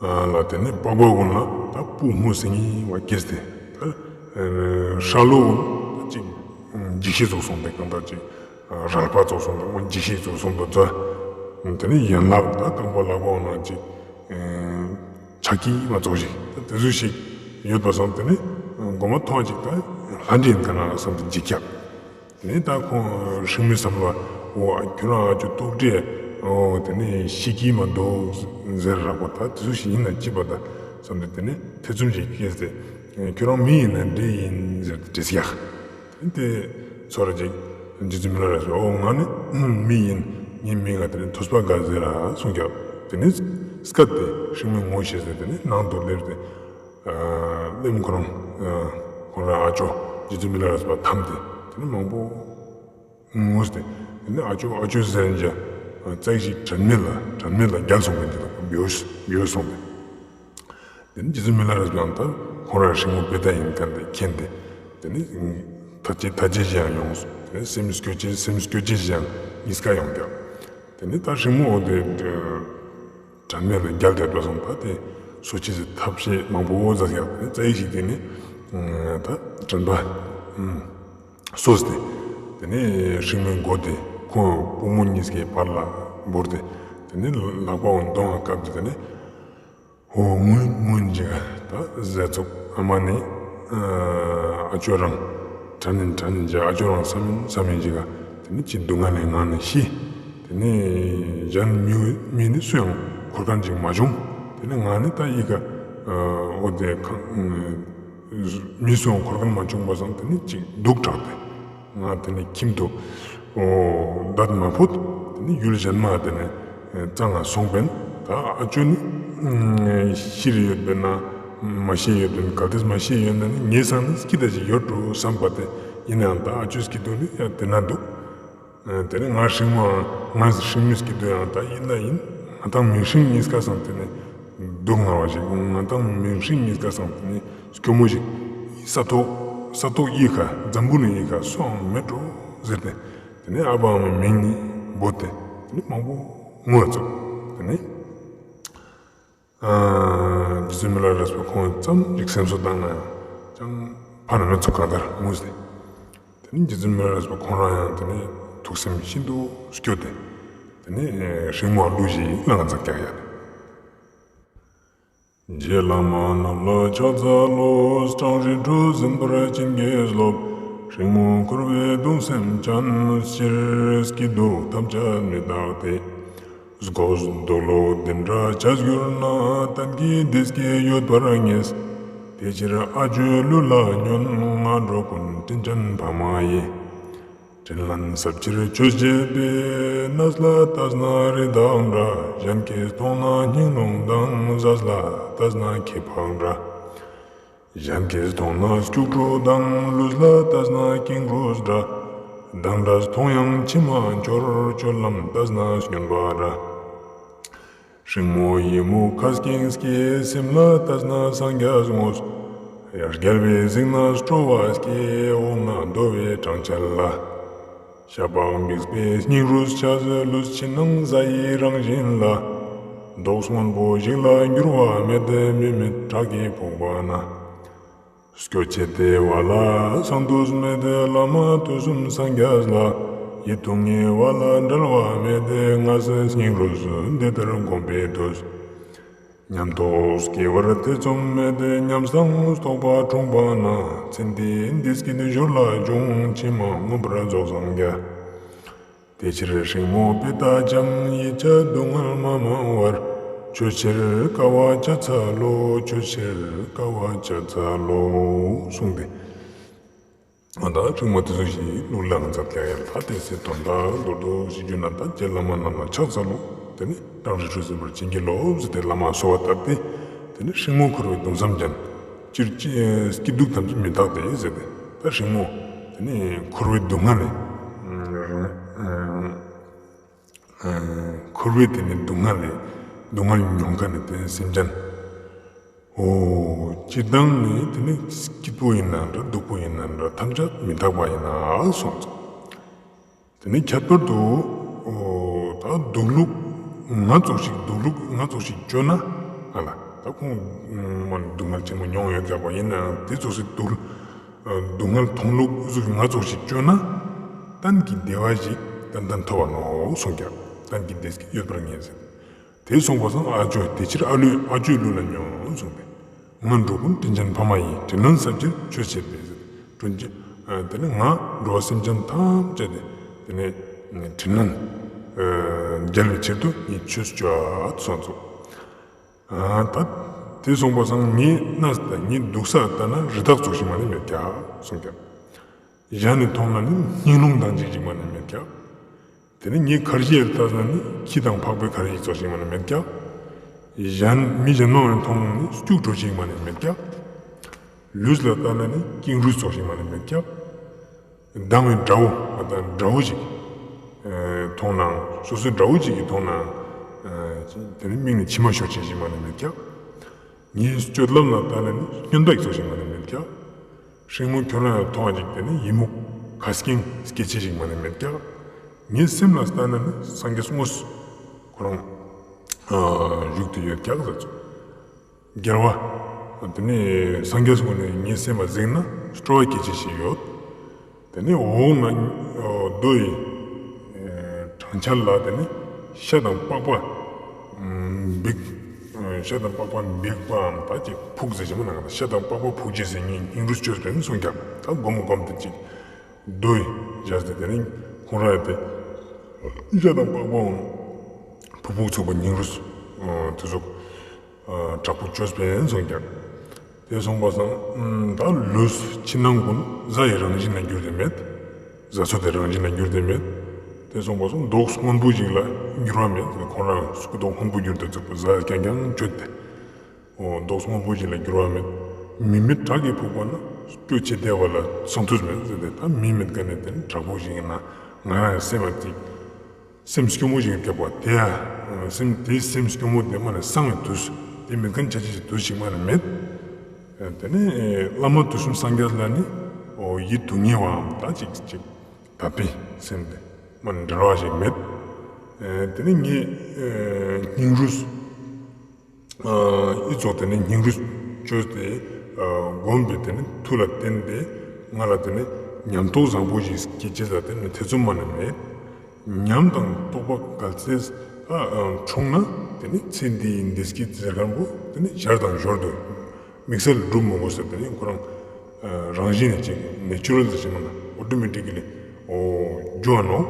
ལ་དེ་ནས་པགས་པ་གུན་ལ་ད་སྤུ་སྔོ་སིང་ངེ་བ་སྐྱེས་ཏེ་ད་ཧྲ་ལོ་གུན་ད་ཅིག་འཇིགས་ཤིང་ཙོགས་སོང་སྟེ་གང་ལྟར་ཅིག་རལ་པ་ཙོགས་སོང་སྟེ་འཇིགས་ཤིང་ཙོགས་སོང་དུ་འཛོལ། དེ་ནས་ཡན་ལག་ད་རྐང་པ་ལག་པ་གུན་ལ་ཅིག་ཆ་ཀི་མ་ཙོགས་ཤིག་ད་དེ་ཟུག་ཞིག་ཡོད་པ་སང་དེ་ནི་མགོ་མ་མཐོང་ཅིག་ད་ལྷ་འདྲེ་ཡིན་ཀྱག་ན་བསམ་སྟེ་འཇིགས་ཀྱག། དེ་ནི་ད་ཁོང་སྲིང་མོའི་བསམ་བློ་འོ་ཁྱོད་རང་ཨ་ཅོ་ལྟོགས་ཏེ་འོ་དེ་ནི་ཤི་ཀི་མ་འདུག་ཟེར་རག་པ་ད་དེ་ཟུག་ཞིག་ཡིན་ན་ཅི་པ་ད་བསམ་སྟེ་དེ་ནི་ཐེ་ཚོམ་ཞིག་སྐྱེས་ཏེ་ཁྱོད་རང་མི་ཡིན་ན་འདྲེ་ཡིན་ཟེར་ཏེ་དྲིས་ཀྱག། དེ་ཚོར་ཅིག་རྗེ་བཙུན་མི་ལ་རས་པས་འོ་ང་ནི་མི་ཡིན། ངའི་མིང་ང་དེ་ནི་ཐོས་པ་དགའ་ཟེར་ར་གསུངས་ཀྱག། དེ་ནི་སྐད་དེ་སྲིང་མོའི་ངོ་ཤེས་ཏེ་དེ་ནི་ནང་དུ་སླེབས་ཏེ་སླེབས་ཁོ་རང་ཁོ་རང་ཨ་ཅོ་རྗེ་བཙུན་མི་ལ་རས་པ་འཐམས་ཏེ་དེ་ནི་མང་པོ་ངུས་ཏེ་དེ་ནི་ཨ་ཅོ་ཨ་ཅོ་ཟེར་ནས་རྩ་ཞིག་དྲན་མེད་ལ་དྲན་མེད་ལ་བརྒྱལ་སོང་བ་འདི་དང་བེའུ་བེའུ་སོང་སྟེ། དེ་ནི་རྗེ་བཙུན་མི་ལ་རས་པའང་ད་ཁོང་རང་སྲིང་མོ་པེ་ཏ་ཡིན་མཁན་དེ་མཁྱེན་ཏེ་དེ་ནི་ཐ་ཅེ་ཐ་ཅེ་ཞིག་ཡང་ཡོང་སོང་། དེ་ནི་སེམས་སྐྱོ་ཅེ་སེམས་སྐྱོ་ཅེ་ཞིག་ཡང་གཉིས་ཀ་ཡོང་ཀྱག། དེ་ནི་ད་སྲིང་མོ་འོ་དེ་དྲན་མེད་ལ་བརྒྱལ་ཏེ་འགྲོ་སོང་། ད་དེ་གསོ་ཅེས་སི་ཐབས་ཤེས་མང་པོ་མཛད་ཀྱག། དེ་ནི་རྩ་ཞིག་དེ་ནི་ད་དྲན་པ་གསོས་ཏེ་དེ་ནི་སྲིང་མོའི་མགོ་དེ་ཁོང་པུས་མོ་གཉིས་ཀའི་བར་ལ་བོར་ཏེ་དེ་ནི་ལག་པའང་གདོང་ང་བཀབ་སྟེ་དེ་ནི། འོ་ངུ་ངུ་ཅིག་ད་ཟེར་ཙོགས། ཨ་མ་ནི་ཨ་ཅོ་རང་དྲན་ནིན་དྲན་ནིན་ཅིག། ཨ་ཅོ་རང་བསམ་ཡིན་བསམ་ཡིན་ཅིག། དེ་ནི་ཅི་སྡུག་བསྔལ་ལས་ངང་ནས་ཤི། དེ་ནི་གཞན་མི་མི་ནི་སུ་ཡང་འཁོར་མཁན་ཅིག་མ་བྱུང་། དེ་ནི་ང་ནི་ད་ཡི་ག་འོ་དེ་ཁང་མི་སུའང་འཁོར་མཁན་མ་བྱུང་པ་སང་དེ་ནི་ཅིག་སྡུག་དྲགས་ཏེ། ང་དེ་ནི་ཁྱིམ་དུ་འདས་མ་ཕོད། དེ་ནི་ཡུལ་གཞན་མ་དེ་ནི་གཙང་ང་སོང་པིན། ད་ཨ་ཅོ་ནི་ཤི་རེ་ཡོད་པིན་ན་མ་ཤི་ཡོད་པིན། གལ་ཏེ་མ་ཤི་ཡོད་ན་ནི་ངའི་སང་ནི་སྐྱིད་ད་ཅིག་ཡོད་འགྲོ་བསམ་པ་དེ་ཡིན་ནའང་ད་ཨ་ཅོའི་སྐྱིད་སྡུག་ནི་ཡང་དེ་ན་འདུག། དེ་ནི་ང་སྲིང་མོ་ང་སྲིང་མོའི་སྐྱིད་སྡུག་ཡང་ད་ཡིན་ན་ཡིན། ང་དང་མིང་སྲིང་གཉིས་ཀ་སང་དེ་ནི་སྡུག་བསྔལ་བ་ཞིག། ང་དང་མིང་སྲིང་གཉིས་ཀ་སང་དེ་ནི་སྐྱོ་མོ་ཞིག། ས་ཐོག་ས་ཐོག་ཡི་ག་འཛམ་བུ་གླིང་ཡི་ག་སུའང་མེད་འགྲོ་ཟེར་ཏེ། དེ་ནི་ཨ་ཕའམ་མའི་མིང་ནི་འབོད་དེ་དེ་ནི་མང་པོ་ངུ་ཙོགས། དེ་ནི་རྗེ་བཙུན་མི་ལ་རས་པ་ཁོང་ཙམ་ཞིག་སེམས་གསོ་བཏང་ན་ཡང་ཅང་ཕན་མེད་ཙོགས་གང་ལྟར་ངུས་ཏེ། དེ་ནི་རྗེ་བཙུན་མི་ལ་རས་པ་ཁོང་རང་ཡང་དེ་ནི་ཐུགས་སེམས་ཤིན་ཏུ་སྐྱོ་སྟེ། དེ་ནི་སྲིང་མོ་གླུ་ཞིག་བླངས་ཙོགས་ཀྱང་ཡ། རྗེ་བླ་མ་རྣམས་ལ་ཕྱག་འཚལ་ལོ། སྤྲང་རི་གྲུ་འཛིན་པར་བྱིན་གྱིས་རློབས། སྲིང་མོ་འཁོར་བའི་གདུང་སེམས་ཅན། སྤྱིར་སྐྱིད་སྡུག་ཐམས་ཅད་མི་རྟག་སྟེ། སྒོས་འདོད་ལུགས་འདི་འདྲ་བྱས་གྱུར་ན། གཏན་གྱི་བདེ་སྐྱིད་ཡོད་པར་ངེས། དེ་ཕྱིར་ཨ་ཇོའི་གླུ་ལ་ཉོན། ང་འགྲོ་ཀུན་དྲིན་ཅན་ཕ་མ་ཡི། དྲིན་ལན་གསབ་ཕྱིར་ཆོས་བྱེད་པའི། གནས་ལ་ལྟས་ན་རི་དྭགས་འདྲ། གཞན་གྱིས་མཐོང་ན་སྙིང་རླུང་དང་། ཟས་ལ་ལྟས་ན་ཁྱི་ཕག་འདྲ། གཞན་གྱིས་མཐོང་ན་སྐྱུག་བྲོ་དང་། ལུས་ལ་ལྟས་ན་ཀེང་རུས་འདྲ། སྡང་དགྲས་མཐོང་ཡང་མཆི་མ་འཆོར། སྤྱོད་ལམ་ལྟས་ན་སྨྱོན་པ་འདྲ། སྲིང་མོ་ཡི་མུག་ཁ་སྐྱེངས་ཀྱིས། སེམས་ལ་ལྟས་ན་སངས་རྒྱས་དངོས། རྒྱལ་བས་གཟིགས་ན་སྤྲོ་བ་སྐྱེ། འོངས་ན་འདོད་པའི་འཕྲང་འཁྱམས་ལ། ཤ་པགས་མིག་དཔེ་སྙིང་རུས་ཆགས། ལུས་ཕྱི་ནང་གཟའ་ཡི་རང་བཞིན་ལ། མདོག་སྔོན་པོ་ཞིག་ལ་འགྱུར་བ་མེད། མི་མེད་བྲག་གི་ཕུག་པ་ན། སྐྱོ་ཆེ་བདེ་བ་ལ་སང་དུས་མེད། བླ་མ་དུས་གསུམ་སངས་རྒྱས་ལ། ཡིད་དུ་ངེས་པ་ལ་འབྲལ་བ་མེད། ངས་སྙིང་རུས་འདི་ལྟར་བསྒོམས་པའི་མཐུས། ཉམས་རྟོགས་སྐྱེ་བར་ཐེ་ཚོམ་མེད། ཉམས་དང་རྟོགས་པ་འཁྲུངས་པ་ན། ཚེ་འདིའི་བདེ་སྐྱིད་ཞོར་ལ་འབྱུང་། ཕྱི་མ་མངོན་པར་རྫོགས་སངས་རྒྱས། དེ་ཕྱིར་སྲིང་མོ་དཔེ་ལྟ་ཅན། ཡིད་ཆེས་སྡུག་བསྔལ་མ་མང་བར། ཆོས་ཕྱིར་དཀའ་བ་བྱ་འཚལ་ལོ། ཆོས་ཕྱིར་དཀའ་བ་བྱ་འཚལ་ལོ། གསུངས་ཏེ། ད་སྲིང་མོ་དེ་ཚོ་ཞིག་གླུ་ལེན་མཛད་ཀྱག་ཡ། ད་དེ་ཚེ་དོན་དག་མདོར་བསྡུས་ཞིག་བརྗོད་ན། ད་རྗེ་བླ་མ་རྣམས་ལ་ཕྱག་འཚལ་ལོ། དེ་ནི་རང་རིག་སྤྲོས་བྲལ་བར་བྱིན་གྱིས་རློབས་ཟེར་ཏེ་བླ་མ་གསོལ་བ་བཏབ་སྟེ། དེ་ནི་སྲིང་མོ་འཁོར་བའི་གདུང་སེམས་ཅན། སྤྱིར་སྐྱིད་སྡུག་ཐམས་ཅད་མི་རྟག་སྟེ་ཟེར་ཏེ། ད་སྲིང་མོ་དེ་ནི་འཁོར་བའི་སྡུག་བསྔལ་ནི། འཁོར་བའི་དེ་ནི་སྡུག་བསྔལ་ནི། སྡུག་བསྔལ་མྱོང་མཁན་ནི་དེ་ནི་སེམས་ཅན། འོ། སྤྱིར་བཏང་ནི་དེ་ནི་སྐྱིད་པོ་ཡིན་ན་འདྲ། སྡུག་པོ་ཡིན་ན་འདྲ། ཐམས་ཅད་མི་རྟག་པ་ཡིན་ན་གསུངས་སོ། དེ་ནི་ཁྱད་པར་དུ། འོ། ད་སྡུག་ལུགས་ང་ཙོགས་ཤིག་སྡུག་ལུགས་ང་ཙོགས་ཤིག་བཅོས་ན། ཨ་ལ། ད་ཁོང་མ་ནི་སྡུག་བསྔལ་ཆེན་པོ་མྱོང་ཡོད་ཀྱག་པ་ཡིན་ནའང་། དེ་ཙོགས་སི་སྡུག་སྡུག་བསྔལ་མཐོང་ལུགས་ང་ཙོགས་ཤིག་བཅོས་ན། གཏན་གྱི་བདེ་བ་ཞིག་ཏན་ཏན་ཐོབ་བ་ནོག་གསུངས་ཀྱག། གཏན་གྱི་བདེ་སྐྱིད་ཡོད་པར་ངེས་ཟེར། དེ་གསུངས་པ་སང་ཨ་ཇོ། དེ་ཕྱིར་ཨ་ལུས་ཨ་ཇོའི་གླུ་ལ་ཉོན་གསུངས་པས། ང་འགྲོ་ཀུན་དྲིན་ཅན་ཕ་མ་ཡི། དྲིན་ལན་གསབ་ཕྱིར་ཆོས་བྱེད་པའི་ཟེར། དྲིན་ཅན། དེ་ནི་ང་འགྲོ་བ་སེམས་ཅན་ཐམས་ཅད་དེ་དེ་ནི་དྲིན་ལན་འཇལ་བའི་ཕྱིར་དུ་ངས་ཆོས་བཅོ་གསུངས་སོ། ད་དེ་གསུངས་པ་སང་ངའི་གནས་ད་ངའི་འདུག་ས་ལྟ་ན་རི་དྭགས་ཙོགས་ཤིག་མ་ནི་མེད་ཀྱག་གསུངས་ཀྱག། གཞན་ནི་མཐོང་ན་ནི་སྙིང་རླུང་དང་ཅིག་ཅིག་མ་ནི་མེད་ཀྱག། དེ་ནི་ངའི་ཁར་ཇི་ཡ་ལྟ་ན་ནི་ཁྱི་དང་ཕག་པའི་ཁར་ཇི་ཙོགས་ཤིག་མ་ནི་མེད་ཀྱག། གཞན་མི་གཞན་མ་ནི་མཐོང་ན་ནི་སྐྱུག་བྲོ་ཅིག་མ་ནི་མེད་ཀྱག། ལུས་ལ་ལྟ་ན་ནི་ཀེང་རུས་ཙོགས་ཤིག་མ་ནི་མེད་ཀྱག། སྡང་བའི་དགྲ་བོ་མ་དང་དགྲ་བོ་ཅིག་མཐོང་ནའང་། སོ་སོའི་དགྲ་བོ་ཅིག་གིས་མཐོང་ནའང་། དེ་ནི་མིག་ནས་མཆི་མ་ཤོར་ཅེས་ཅིག་མ་ནི་མེད་ཀྱག། ངའི་སྤྱོད་ལམ་ལ་ལྟ་ན་ནི་སྨྱོན་པ་ཙོགས་ཤིག་མ་ནི་མེད་ཀྱག། སྲིང་མོ་ཁྱོད་རང་ཡང་མཐོང་བ་ཅིག་དེ་ནི་ཡི་མུག་ཁ་སྐྱེངས་སྐྱེ་ཅེས་ཅིག་མ་ནི་མེད་ཀྱག། ངའི་སེམས་ལ་ལྟ་ན་ནི་སངས་རྒྱས་དངོས་ཁོ་རང་བཞུགས་ཏེ་ཡོད་ཀྱག་ཟེར་ཙོགས། རྒྱལ་བ་དེ་ནི་སངས་རྒྱས་ཀུན་ནི་ངའི་སེམས་ལ་གཟིགས་ན་སྤྲོ་བ་སྐྱེ་ཅེས་ཤིག་ཡོད། དེ་ནི་འོངས་ན་མདོ་ཡི་འཕྲང་འཁྱམས་ལ་དེ་ནི་ཤ་དང་པགས་པ་འབིགས། ཤ་དང་པགས་པ་འབིགས་པའམ་ད་ཅིག་ཕུག་ཟེར་ཅེས་མ་ནང་ན་ཤ་དང་པགས་པ་ཕུག་ཅེས་ཟེར་ངས་སྙིང་རུས་བཅོས་པས་གསུངས་ཀྱག། ད་སྒོམ་སྒོམ་དེ་ཅིག་མདོ་ཡི་བཞག་སྟེ་དེ་ནི་ཁོང་རང་ཡང་དེ་ཤ་དང་པགས་པའང་ཕུག་ཕུག་ཚུགས་པ་སྙིང་རུས་དེ་ཚོ་དྲག་པོ་བཅོས་པས་གསུངས་ཀྱག། དེ་གསུངས་པ་སང་ད་ལུས་ཕྱི་ནང་ཀུན་གཟའ་ཡི་རང་བཞིན་ལ་འགྱུར་ཏེ་མེད། གཟའ་ཚོད་དེ་རང་བཞིན་ལ་འགྱུར་ཏེ་མེད། དེ་གསུངས་པ་སང་མདོག་སྔོན་པོ་ཞིག་ལ་འགྱུར་བ་མེད། ཁོང་རང་སྐུ་མདོག་སྔོན་པོ་གྱུར་ཏེ་ཚུགས་པ་གཟའ་རྐྱང་རྐྱང་བཅོས་ཏེ། འོ་མདོག་སྔོན་པོ་ཞིག་ལ་འགྱུར་བ་མེད། མི་མེད་བྲག་གི་ཕུག་པ་ན། སྐྱོ་ཆེ་བདེ་བ་ལ་སང་དུས་མེད་ཟེར་ཏེ། ད་མི་མེད་མཁན་ནི་དེ་ནི་བྲག་ཕུག་ཞིག་ཡིན་ན་ང་རང་སེམས་ལ་ཅིག་སེམས་སྐྱོ་མོ་ཞིག་སྐྱེ་བ་དེ་ཡ། སེམས་དེའི་སེམས་སྐྱོ་མོ་དེ་མ་ནི་སངས་པའི་དུས་དེ་མེད་མཁན་ཆ་ཅེས་ཞིག་དུས་ཞིག་མ་ནི་མེད། དེ་ནི་བླ་མ་དུས་གསུམ་སངས་རྒྱས་ལ་ནི་འོ་ཡིད་དུ་ངེས་པའམ་ད་ཅིག་ཅིག་དད་པའི་སེམས་དེ་མ་ནི་འབྲལ་བ་ཞིག་མེད། དེ་ནི་ངའི་སྙིང་རུས། ཨི་ཙོགས་དེ་ནི་སྙིང་རུས་བཅོས་ཏེ་སྒོམ་པའི་དེ་ནི་མཐུ་ལ་བརྟེན་ཏེ་ང་ལ་དེ་ནི་ཉམས་རྟོགས་བཟང་པོ་ཞིག་སྐྱེ་ཅེས་ལ་དེ་ནི་ཐེ་ཚོམ་མ་ནི་མེད། ཉམས་དང་རྟོགས་པ་གལ་སྲིད་འཁྲུངས་ན་དེ་ནི་ཚེ་འདིའི་བདེ་སྐྱིད་ཟེར་མཁན་པོ་དེ་ནི་ཞར་དང་ཞོར་དུ་དམིགས་བསལ་སྒྲུབ་མི་དགོས་ཟེར། དེ་ནི་ཁོ་རང་ རང་བཞིན་ནི་ཅིག་ནེ་ཅུ་རལ་ཟེར་ཞིག་མ་ན་ཨོ་ཊོ་མེ་ཊི་ཀ་ལི་འོ་འགྱུར་བ་ནོག།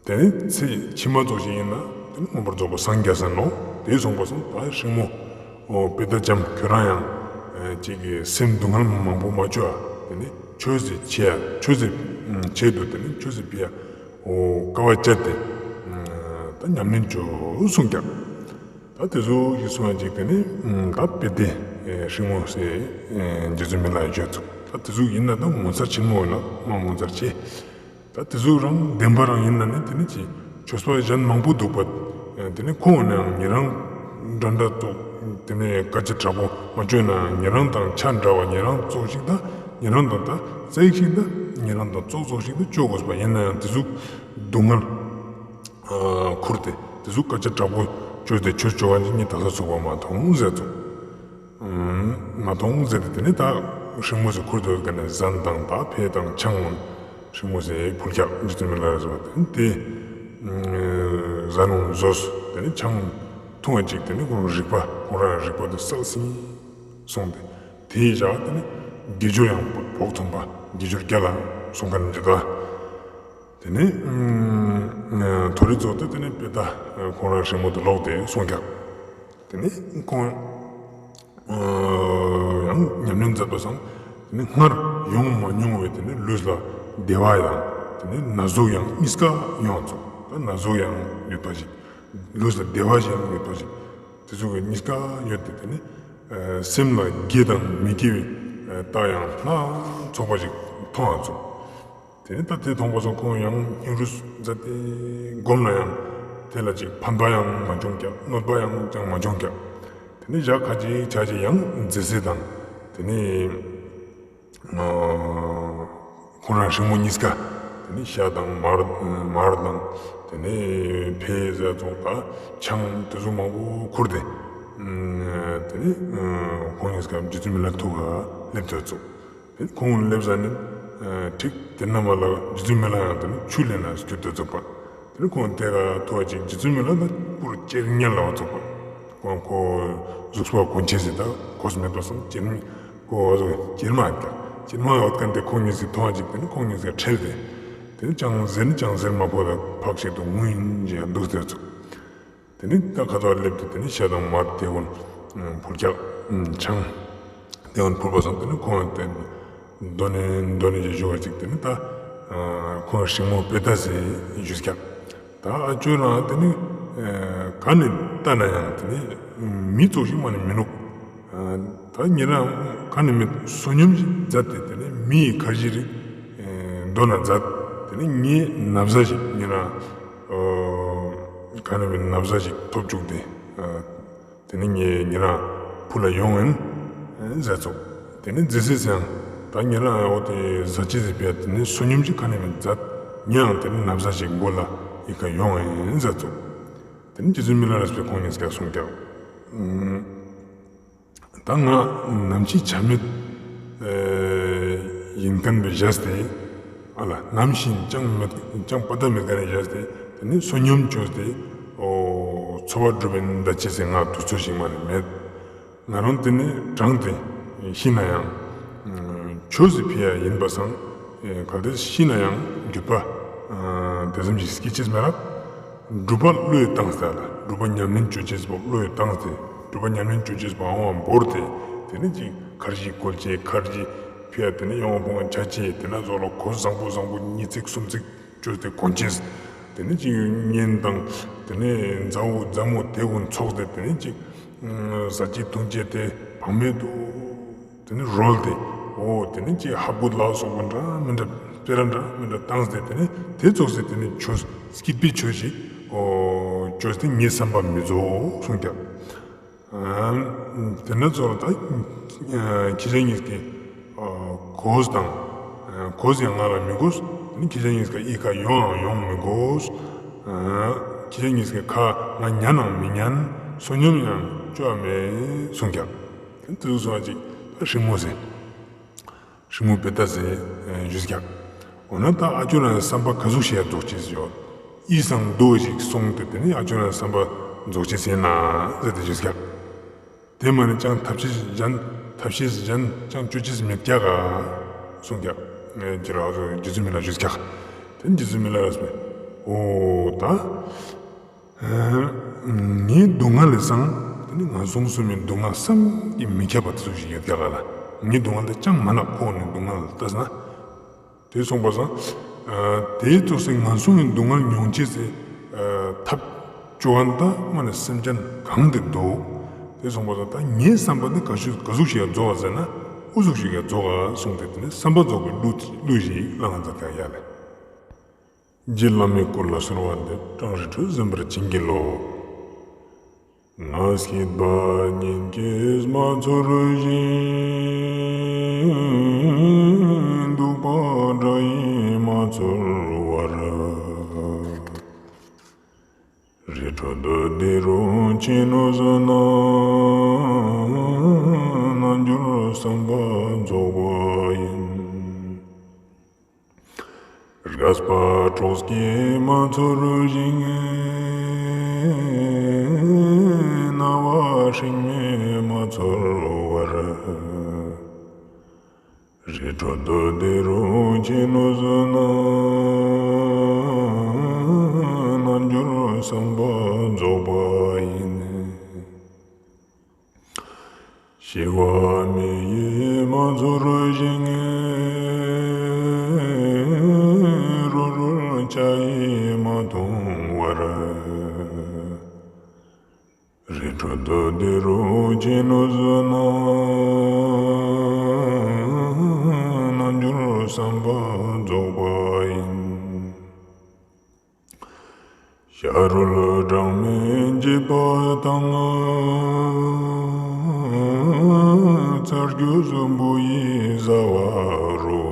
དེ་ནེ་ཚེ་ཕྱི་མ་ཙོགས་ཤིག་ཡིན་ན་དེ་ནེ་མངོན་པར་རྫོགས་པ་སངས་རྒྱས་ས་ནོག། དེ་སོང་པ་སང་ད་སྲིང་མོ་འོ་པེ་ཏ་ཅམ་ཁྱོད་རང་ཡང་ཅིག་གི་སེམས་སྡུག་བསྔལ་མང་པོ་མ་ཅོ་ཡ། དེ་ནེ་ཆོས་ཟེར་ཆེ་ཡ་ཆོས་ཟེར་ཆེད་དུ་དེ་ནེ་ཆོས་ཟེར་ཕི་ཡ་འོ་དཀའ་བ་སྤྱད་དེ་ད་ཉམས་ལེན་ཅོ་གསུངས་ཀྱག། ད་དེ་ཟུག་གི་གསུང་བ་ཅིག་དེ་ནེ་ད་པེ་ཏའི་སྲིང་མོ་སེ་རྗེ་བཙུན་མི་ལ་ཡ་བརྗོད་ཚུགས། ད་དེ་ཟུག་ཡིན་ན་ད་ངོ་མཚར་ཆེན་མོ་ཡོད་ལ་མ་ངོ་མཚར་ཆེ། ད་དེ་ཟུག་རང་བདེན་པ་རང་ཡིན་ན་ནི་དེ་ནེ་ཅི་ཆོས་པ་གཞན་མང་པོ་འདུག་པ། དེ་ནེ་ཁོང་ནའང་ཉེ་རང་འདྲ་འདྲ་ཙོགས་དེ་ནེ་སྐད་ཆ་དྲག་པོ་མ་བརྗོད་ན་ཉེ་རང་དང་ཆ་འདྲ་བ་ཉེ་རང་ཙོགས་ཤིག་ད་ཉེ་རང་དང་ད་རྩ་ཡིག་ཤིག་ད་ཉེ་རང་དང་ཙོགས་ཙོགས་ཤིག་ད་ཅོ་དགོས་པ་ཡིན་ནའང་དེ་ཟུག་སྡུག་བསྔལ་ཁུར་ཏེ་དེ་ཟུག་སྐད་ཆ་དྲག་པོ་བརྗོད་དེ་ཆོས་ཅོ་བ་ཅིག་ངས་ད་ས་ཚུགས་པ་མ་མཐོང་ཟེར་ཙོགས། མ་མཐོང་ཟེར་ཏེ་དེ་ནེ་ད་སྲིང་མོ་སེ་ཁུར་དེ་ཀ་ནེ་ཟན་དང་ད་ཕེ་དང་ཆང་ངུན་སྲིང་མོ་སེ་ཕུལ་ཀྱག་རྗེ་བཙུན་མི་ལ་རས་པ་དེ་ནེ་དེ་ཟན་ངུན་ཟོས་དེ་ནེ་ཆང་ངུན་འཐུང་བ་ཅིག་དེ་ནེ་ཁོང་རིག་པ་ཁོང་རང་རིག་པ་དེ་གསལ་སིང་སོང་སྟེ་དེའི་ཞག་དེ་ནེ་དགེ་སྦྱོར་ཡང་བོགས་ཐོན་པ་དགེ་སྦྱོར་རྒྱལ་ལ་སོང་ཀ་ནེ་ད། དེ་ནེ་ཐོ་རེ་ཙོགས་ཏེ་དེ་ནེ་པེ་ཏ་ཁོང་རང་སྲིང་མོ་དེ་ལོག་སྟེ་སོང་ཀྱག། དེ་ནེ་ཁོང་ཡང་ཉམས་ལེན་མཛད་པ་སང་དེ་ནེ་སྔར་ཡོང་མ་མྱོང་བའི་དེ་ནེ་ལུས་ལ་བདེ་བ་ཡང་དེ་ནེ་ན་ཟུག་ཡང་གཉིས་ཀ་ཡོང་ཙོགས། ད་ན་ཟུག་ཡང་ཡོད་པ་ཞིག་ལུས་ལ་བདེ་བ་ཞིག་ཡང་ཡོད་པ་ཞིག་དེ་ཚོ་གི་གཉིས་ཀ་ཡོད་དེ་དེ་ནེ་སེམས་ལ་དགེ་དང་མི་དགེ་བའི་རྟགས་ཡང་སྣ་ཚོགས་པ་ཞིག་མཐོང་ཡོང་ཙོགས། དེ་ནེ་ད་དེ་མཐོང་པ་སང་ཁོང་ཡང་སྙིང་རུས་མཛད་དེ་སྒོམ་ན་ཡང་དེ་ལ་ཅིག་ཕན་པ་ཡང་མ་བྱུང་ཀྱག། གནོད་པ་ཡང་ཅང་མ་བྱུང་ཀྱག། དེ་ནེ་ཞག་ཁ་ཅིག་ཆ་ཅིག་ཡང་མཛེ་སེ་དང་དེ་ནེ་ཁོང་རང་སྲིང་མོ་གཉིས་ཀ་དེ་ནེ་ཤ་དང་མར་མར་དང་དེ་ནེ་ཕེ་ཟ་ཙོགས་ད་ཆང་དེ་ཚོ་མང་པོ་ཁུར་ཏེ་དེ་ནེ་ཁོང་གཉིས་ཀ་རྗེ་བཙུན་མི་ལ་ཐུག་ག་སླེབས་ཏེ་ཙོགས། དེ་ཁོང་སླེབས་ས་ནེ་ཁྲིག་དེ་ན་མ་ལ་རྗེ་བཙུན་མི་ལ་ཡང་དེ་ནེ་ཆུ་ལེན་ན་སྐྱོད་དེ་ཙོགས་པ། དེ་ནེ་ཁོང་དེ་ག་ཐུག་པ་ཅིག་རྗེ་བཙུན་མི་ལ་ད་པུར་ཅེར་ཉལ་ལ་བ་ཙོགས་པ། ཁོང་ཁོ་གཟུགས་པོ་གོན་ཆས་སི་ད་གོས་མེད་པ་སང་ཅེར་ཁོ་བ་ཟུག་ཅེར་མ་ཀྱག། ཅེར་མ་ཡོད་ཁན་དེ་ཁོང་གཉིས་སི་ཐུག་པ་ཅིག་དེ་ནེ་ཁོང་གཉིས་སི་ཁྲེལ་ཏེ་དེ་ནེ་ཅང་ཟེར་ནི་ཅང་ཟེར་མ་ཕོད་ད་ཕག་ཤེད་དུ་ངུ་ཡིན་ཅེས་འདུག་སྟེ་ཙོགས། དེ་ནེ་ད་ཁ་ཐོག་སླེབས་ཏེ་དེ་ནེ་ཤ་དང་མར་དེ་ཀུན་ཕུལ་ཀྱག། ཆང་དེ་ཀུན་ཕུལ་བ་སང་དེ་ནེ་ཁོང་དེ་འདོན་ནེ་འདོན་ནེ་ཞུ་བ་ཅིག་དེ་ནེ་ད་ཁོང་སྲིང་མོ་པེ་ཏ་སེ་ཞུས་ཀྱག། ད་ཨ་ཅོ་རང་དེ་ནེ་ག་ནེ་ལྟ་ན་ཡང་དེ་ནེ་མི་ཙོགས་ཤིག་མ་ནེ་མི་ནུག། ད་ཉེ་རང་ག་ནེ་མེད་བསོད་སྙོམས་ཤིག་མཛད་དེ་དེ་ནེ་མི་ཡི་ཁར་ཇི་རིགས་འདོན་ན་མཛད། དེ་ནེ་ངའི་ན་བཟའ་ཞིག་ཉེ་རང་ག་ནེ་མེད་ན་བཟའ་ཞིག་ཐོབ་བཅུག་སྟེ་དེ་ནེ་ངས་ཉེ་རང་ཕུལ་ལ་ཡོང་ཡིན་ཟེར་ཙོགས། དེ་ནེ་མཛེ་སེ་སེའང་ད་ཉེ་རང་འོ་དེ་ཟ་ཅེས་སི་ཕི་ཡ་དེ་ནེ་བསོད་སྙོམས་ཤིག་ག་ནེ་མེད་མཛད། ངའང་དེ་ནེ་ན་བཟའ་ཞིག་མགོ་ལ་ཡི་ཀ་ཡོང་ཡིན་ཟེར་ཙོགས། དེ་ནེ་རྗེ་བཙུན་མི་ལ་རས་པས་ཁོང་གཉིས་ཀ་གསུངས་ཀྱག། ད་ང་ནམ་འཆི་ཆ་མེད་ཡིན་ཁན་བོ་བཞག་སྟེ་ཨ་ལ་ནམ་ཤི་ཅང་མེད་ཅང་པ་ཏ་མེད་ཁན་བཞག་སྟེ་དེ་ནེ་བསོད་སྙོམས་ཅོས་ཏེ་འཚོ་བ་སྒྲུབ་པའི་ད་ཅི་སེ་ང་དུས་ཚོད་ཞིག་མ་ནེ་མེད། ང་རང་དེ་ནེ་གྲངས་ཏེ་ཤི་ན་ཡང་ཆོས་སི་ཕི་ཡ་ཡིན་པ་སང་གལ་ཏེ་ཤི་ན་ཡང་འགྱོད་པ་དེ་ཙམ་ཞིག་སྐྱེ་ཅེས་མེད་ལ། སྒྲུབ་པ་བློས་བཏང་སྟེ་ལ་སྒྲུབ་པ་ཉམས་ལེན་ཅོ་ཅེས་པོ་བློས་བཏང་སྟེ་སྒྲུབ་པ་ཉམས་ལེན་ཅོ་ཅེས་པོ་ཨང་བ་བོར་ཏེ་དེ་ནེ་ཅིག་ཁར་ཇི་བཀོལ་ཅེས་ཁར་ཇི་ཕི་ཡ་དེ་ནེ་ཡོང་བ་ཕོང་བ་ཆ་ཅེས་དེ་ན་ཟོ་ལོ་གོས་བཟང་པོ་བཟང་པོ་གཉིས་ཙིག་གསུམ་ཙིག་ཅོས་ཏེ་གོན་ཅེས། དེ་ནེ་ཅིག་གཉེན་དང་དེ་ནེ་མཛའ་བོ་མཛའ་མོ་དེ་ཀུན་ཚོགས་ཏེ་དེ་ནེ་ཅིག་ཟ་ཅེས་འཐུང་ཅེས་དེ་བག་མེད་དུ་དེ་ནེ་རོལ་ཏེ་འོ་དེ་ནེ་ཅིག་ཧབ་གུ་ལ་སོགས་པ་འདྲ་མི་འདྲ་སྤེ་ར་འདྲ་མི་འདྲ་བཏང་སྟེ་དེ་ནེ་དེ་ཚོགས་སེ་དེ་ནེ་ཆོས་སྐྱིད་པའི་ཆོས་ཤིག་འོ་ཅོས་ཏེ་ངའི་བསམ་པ་མི་རྫོགས་གསུངས་ཀྱག། དེ་ནེ་ཚོར་ད་ཁྱེད་ཅག་གཉིས་ཀྱི་གོས་དང་གོས་ཡང་ང་ལ་མི་དགོས། ཁྱེད་ཅག་གཉིས་ཀ་ཡི་ཀ་ཡོང་ཡང་ཡོང་མི་དགོས། ཁྱེད་ཅག་གཉིས་ཀྱི་ཁ་ང་ཉན་ཡང་མི་ཉན། བསོད་སྙོམས་ཡང་ཅོ་ཡ་མེད་གསུངས་ཀྱག། དེ་ཚོ་གསུངས་པ་ཅིག་ད་སྲིང་མོ་སེ། སྲིང་མོ་པེ་ཏ་སེ་ཞུས་ཀྱག། འོ་ན་ད་ཨ་ཅོ་རང་བསམ་པ་ག་ཟུག་ཤེས་ཡ་རྫོགས་ཅེས་ཡོད། ཡིད་སང་འདུག་ཞིག་གསུངས་ཏེ་དེ་ནེ་ཨ་ཅོ་རང་བསམ་པ་རྫོགས་ཅེས་ཡིན་ན་ཟེར་ཏེ་ཞུས་ཀྱག། དེ་མ་ནེ་ཅང་ཐབས་ཤེས་གཞན་ ཐབས་ཤེས་གཞན་ཅང་ཅོ་ཅེས་མེད་ཀྱག་གསུངས་ཀྱག། ཨེ་རྗེ་རྗེ་བཙུན་མི་ལ་ཞུས་ཀྱག། དེ་རྗེ་བཙུན་མི་ལ་རས་པས་འོ་ད། ངའི་སྡུག་བསྔལ་ལས་སང་དེ་ནི་ངན་སོང་གསུམ་མི་སྡུག་བསྔལ་བསམ་གྱིས་མི་ཁྱབ་པ་དེ་ཟུག་ཞིག་ཡོད་ཀྱག་ལ། ངའི་སྡུག་བསྔལ་དེ་ཅང་མ་ནོག་ཁོ་ནི་སྡུག་བསྔལ་ལྟས་ན། དེ་སོང་པ་སང་། དེའི་ཙོགས་སི་ངན་སོང་གི་སྡུག་བསྔལ་མྱོང་ཅེས་སི་ཐབས་སྤྱོད་པ་ད་མ་ནི་སེམས་ཅན་གང་དེ་འདུག། དེ་སོང་པ་སང་ད་ངའི་བསམ་པ་ནི་ག་ཟུག་ག་ཟུག་ཞིག་ཡ་རྫོགས་པ་ཟེར་ན་འུ་ཟུག་ཞིག་ཡ་རྫོགས་པ་གསུངས་ཏེ་དེ་ནི་བསམ་པ་རྫོགས་པའི་གླུ་གླུ་ཞིག་བླངས་ང་མཛད་ཀྱག་ཡ་ལེ། རྗེ་བླ་མའི་སྐུ་ལ་གསོལ་བ་འདེབས། ཀྲང་རི་ཁྲོད་ཟིན་པར་བྱིན་གྱིས་རློབས། ང་སྐྱིད་པ་ཉིད་ཀྱིས་མ་ཚོར་ཞིང་། སྡུག་པ་དགྲ་ཡིས་མ་ཚོར་བར། རི་ཁྲོད་འདི་རུ་ཕྱིན་ནུས་ན། རྣལ་འབྱོར་བསམ་པ་རྫོགས་པ་ཡིན། རྒས་པ་གྲོགས་ཀྱིས་མ་ཚོར་ཞིང་། རྣ་བ་སྲེག་མས་མ་ཚོར་བར། རི་ཁྲོད་འདི་རུ་ཕྱིན་ནུས་ན། རྣལ་འབྱོར་བསམ་པ་རྫོགས་པ་ཡིན། ཤི་བ་མེ་ཡིས་མ་ཚོར་ཞིང་། རོ་རོལ་བྱ་ཡིས་མ་མཐོང་བར། རི་ཁྲོད་འདི་རུ་ཕྱིན་ནུས་ན། རྣལ་འབྱོར་བསམ་པ་རྫོགས་པ་ཡིན། ཤ་རུལ་སྦྲང་མས་འཇིབས་པ་དང་། རྩྭ་རྒྱུས་འབུ་ཡིས་ཟ་བ་རུ།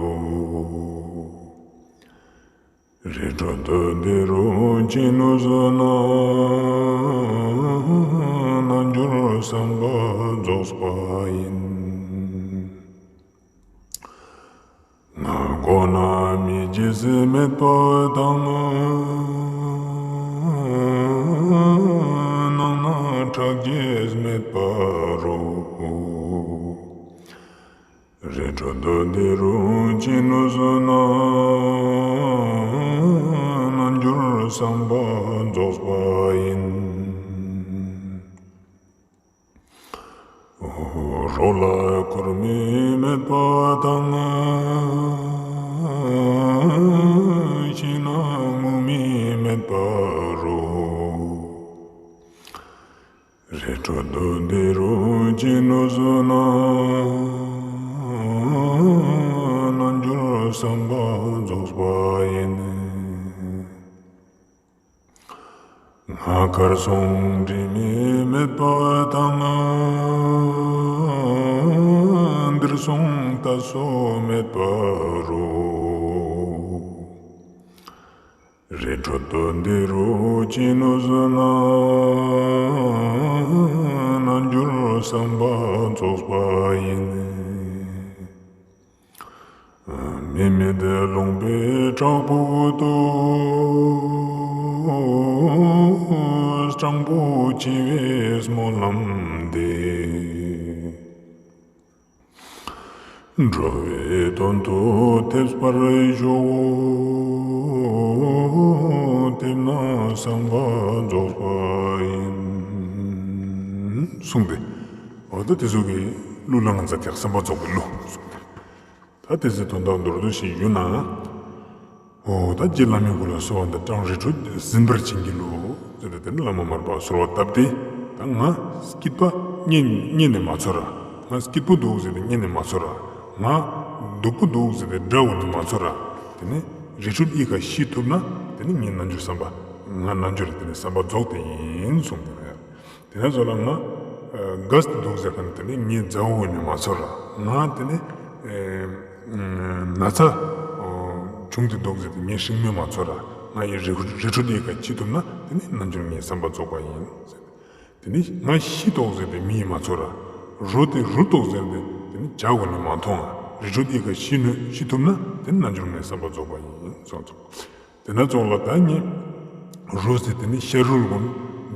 རི་ཁྲོད་འདི་རུ་ཕྱིན་ནུས་ན། རྣལ་འབྱོར་བསམ་པ་རྫོགས་པ་ཡིན། ང་མགོ་ན་མི་རྒྱས་མེད་པ་དང་། ནང་ན་ཁྲག་རྒྱས་མེད་པ་རུ། རི་ཁྲོད་འདི་རུ་ཕྱིན་ནུས་ན། རྣལ་འབྱོར་བསམ་པ་རྫོགས་པ་ཡིན། རོ་ལ་འཁོར་མི་མེད་པ་དང་། ཤིང་ན་ངུ་མི་མེད་པ་རུ། རི་ཁྲོད་འདི་རུ་ཕྱིན་ནུས་ན། རྣལ་འབྱོར་བསམ་པ་རྫོགས་པ་ཡིན། ང་གར་སོང་དྲི་མི་མེད་པ་དང་། འདིར་སོང་ལྟ་སོ་མེད་པ་རུ། རི་ཁྲོད་འདི་རུ་ཕྱིན་ནུས་ན། རྣལ་འབྱོར་བསམ་པ་རྫོགས་པ་ཡིན། མི་མེད་ལུང་པའི་བྲག་ཕུག་ཏུ། སྤྲང་པོ་འཆི་བའི་སྨོན་ལམ་འདེབས། འགྲོ་བའི་དོན་དུ་ཐེབས་པར་ཤོག། ཐེབས་ན་བསམ་པ་རྫོགས་པ་ཡིན། གསུངས་ཏེ། འོ་ད་དེ་ཟུག་གི་གླུ་བླངས་ང་མཛད་དེ་བསམ་པ་རྫོགས་པའི་གླུ་གསུངས་ཏེ། ད་དེ་ཚེ་དོན་དག་མདོར་བསྡུས་ཤིག་ཞུ་ན། འོ་ད་རྗེ་བླ་མའི་སྐུ་ལ་གསོལ་བ་འདེབས། ཀྲང་རི་ཁྲོད་ཟིན་པར་བྱིན་གྱིས་རློབས། ཟེར་ཏེ་དེ་ནི་བླ་མ་མར་པ་གསོལ་བ་བཏབ་སྟེ། ད་ང་སྐྱིད་པ་རྙེད་རྙེད་ནས་མ་ཚོར་ར། ང་སྐྱིད་པོ་འདུག་ཟེར་ཏེ་རྙེད་ནས་མ་ཚོར་ར། ང་སྡུག་པོ་འདུག་ཟེར་ཏེ་དགྲ་བོ་ནས་མ་ཚོར་ར། དེ་ནི་རི་ཁྲོད་ཡི་ག་ཤི་ཐུབ་ན་དེ་ནི་ངའི་རྣལ་འབྱོར་བསམ་པ། ང་རྣལ་འབྱོར་དེ་ནི་བསམ་པ་རྫོགས་ཏེ་ཡིན་གསུངས་ཏེ་ཡོད། དེ་ན་ཚོ་ལ་ང་དགའ་སྟེ་འདུག་ཟེར་མཁན་དེ་ནི་ངའི་མཛའ་བོ་ནི་མ་ཚོར་ར། ང་དེ་ནི་ན་ཚ་བྱུང་སྟེ་འདུག་ཟེར་ཏེ་ངའི་སྲིང་མོས་མ་ཚོར་ར། ང་ཡི་རི་རི་ཁྲོད་ཡི་ག་ཤི་ཐུབ་ན་དེ་ནི་རྣལ་འབྱོར་ངའི་བསམ་པ་རྫོགས་པ་ཡིན་ཟེར། དེ་ནི་ང་ཤི་ཏོག་ཟེར་ཏེ་མི་ཡིས་མ་ཚོར་ར། རོ་དེ་རུལ་ཏོག་ཟེར་ཏེ་དེ་ནི་བྱ་བོ་ནི་མ་མཐོང་ང་། རི་ཁྲོད་ཡི་ག་ཤི་ནུས་ཤི་ཐུབ་ན་དེ་ནི་རྣལ་འབྱོར་ངའི་བསམ་པ་རྫོགས་པ་ཡིན་གསུངས་སོ། དེ་ན་ཚོ་ལ་ད་ནི་རོ་ཟེར་དེ་ནི་ཤ་རུལ་གུན་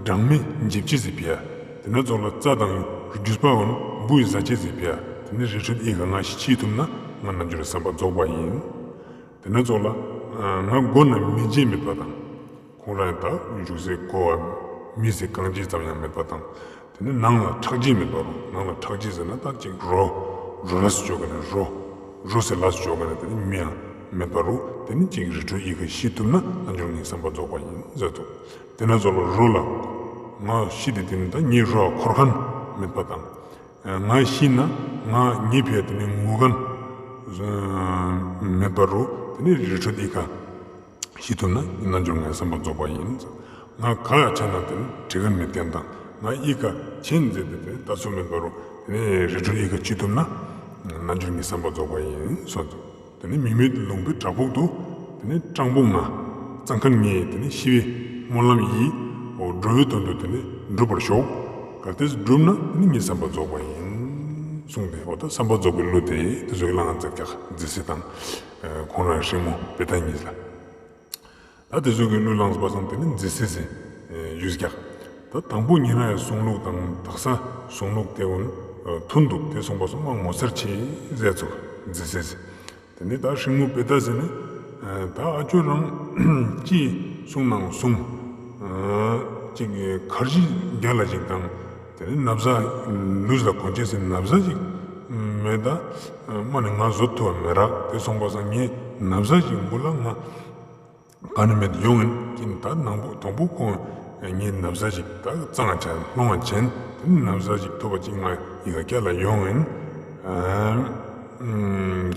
སྦྲང་མས་འཇིབ་ཅེས་ཟེར་ཕི་ཡ། དེ་ན་ཚོ་ལ་རྩྭ་དང་རྒྱུས་པ་གུན་འབུ་ཡིས་ཟ་ཅེས་ཟེར་ཕི་ཡ། དེ་ནི་རི་ཁྲོད་ཡིད་ཁ་ང་ཤི་ཐུབ་ན་ང་རྣལ་འབྱོར་རི་བསམ་པ་རྫོགས་པ་ཡིན། དེ་ནེ་ཙོགས་ལ་ང་མགོ་ན་མི་རྗེ་མེད་པ་དང་། ཁོང་རང་ད་བཞུགས་སའི་སྒོ་བ་མི་ཟེར་གང་ཅི་ཙམ་ཡང་མེད་པ་དང་། དེ་ནེ་ནང་ལ་ཁྲག་རྗེས་མེད་པ་རུ། ནང་ལ་ཁྲག་རྗེས་ཟེར་ན་ད་ཅིག་རོ་རོ་ལས་བཅོ་ག་ནེ་རོ་རོ་སེ་ལས་བཅོ་ག་ནེ་དེ་ནེ་མི་ཡང་མེད་པ་རུ། དེ་ནེ་ཅིག་རི་ཁྲོད་ཡིད་ཁ་ཤི་ཐུབ་ན་རྣལ་འབྱོར་ངའི་བསམ་པ་རྫོགས་པ་ཡིན་ཟེར་དུག། དེ་ནེ་ཙོགས་ལ་རོ་ལ་ང་ཤི་དེ་དེ་ནེ་ད་ངའི་རོ་འཁོར་མཁན་མེད་པ་དང་། ང་ཤི་ན་ང་ངའི་ཕིའ་དེ་ནེ་ངུ་མཁན་མེད་པ་རུ། དེ་ནེ་རི་ཁྲོད་ཡིད་ཁ་ཤི་ཐུབ་ན་རྣལ་འབྱོར་ངའི་བསམ་པ་རྫོགས་པ་ཡིན། ང་ག་ཆ་ན་དེ་ནེ་དྲི་མཁན་མེད་མཁན་དང་། ང་ཡིད་ཁ་ཆེན་མཛད་དེ་དེ་ལྟ་ཚུལ་མེད་པ་རུ། དེ་ནེ་རི་ཁྲོད་ཡིད་ཁ་ཤི་ཐུབ་ན་རྣལ་འབྱོར་ངའི་བསམ་པ་རྫོགས་པ་ཡིན་གསུངས་སོ། དེ་ནེ་མི་མེད་ལུང་པའི་བྲག་ཕུག་ཏུ། དེ་ནེ་སྤྲང་པོ་ང་གཙང་མཁན་ངས་དེ་ནེ་ཤི་བའི་སྨོན་ལམ་ཡིས་འོ་འགྲོ་བའི་དོན་དུ་དེ་ནེ་འགྲུབ་པར་ཤོག། གལ་ཏེ་འགྲུབ་ན་དེ་ནེ་ངའི་བསམ་པ་རྫོགས་པ་ཡིན་གསུངས་ཏེ། འོ་ད་བསམ་པ་རྫོགས་པའི་གླུ་དེ་དེ་ཟུག་གི་བླངས་ཙ་ཀྱག་མཛེས་སེ་དང་ཁོང་རང་སྲིང་མོ་པེ་ཏ་གཉིས་ལ། ད་དེ་ཟུག་གི་གླུ་བླངས་པ་སང་དེ་ནེ་མཛེས་སེ་ཟེར་ཡུས་ཀྱག། ད་དང་པོ་ཉེ་རང་ངི་གསུང་ལུགས་དང་དག་ས་གསུང་ལུགས་དེ་འོ་མཐུན་འདུག། དེ་གསུངས་པ་སང་ང་ངོ་མཚར་ཆེ་ཟེར་ཚུག་མཛེས་སེ་ཟེར། དེ་ནེ་ད་སྲིང་མོ་པེ་ཏ་ཟེར་ནི་ད་ཨ་ཅོ་རང་ཅི་གསུང་ནང་གསུང་ཅིག་ཁར་ཇི་རྒྱལ་ལ་ཞིག་དང་། དེ་ནེ་ན་བཟའ་ལུས་ལ་གོན་ཅེས་སི་ན་བཟའ་ཞིག་མེད་ད། མ་ནི་ང་བཟོ་ཐུབ་བ་མེད་རག། དེ་གསུངས་པ་སང་ངའི་ན་བཟའ་ཞིག་མགོ་ལ་ང་ག་ནེ་མེད་ཡོང་ཡིན། ཀིན་ད་ནང་པོ་དང་པོ་ཁོང་ངའི་ན་བཟའ་ཞིག་ད་གཙང་ཆེན་ལོང་ཆེན་དེ་ནེ་ན་བཟའ་ཞིག་ཐོབ་པ་ཅིག་ང་ཡིད་ཁ་སྐྱ་ལ་ཡོང་ཡིན།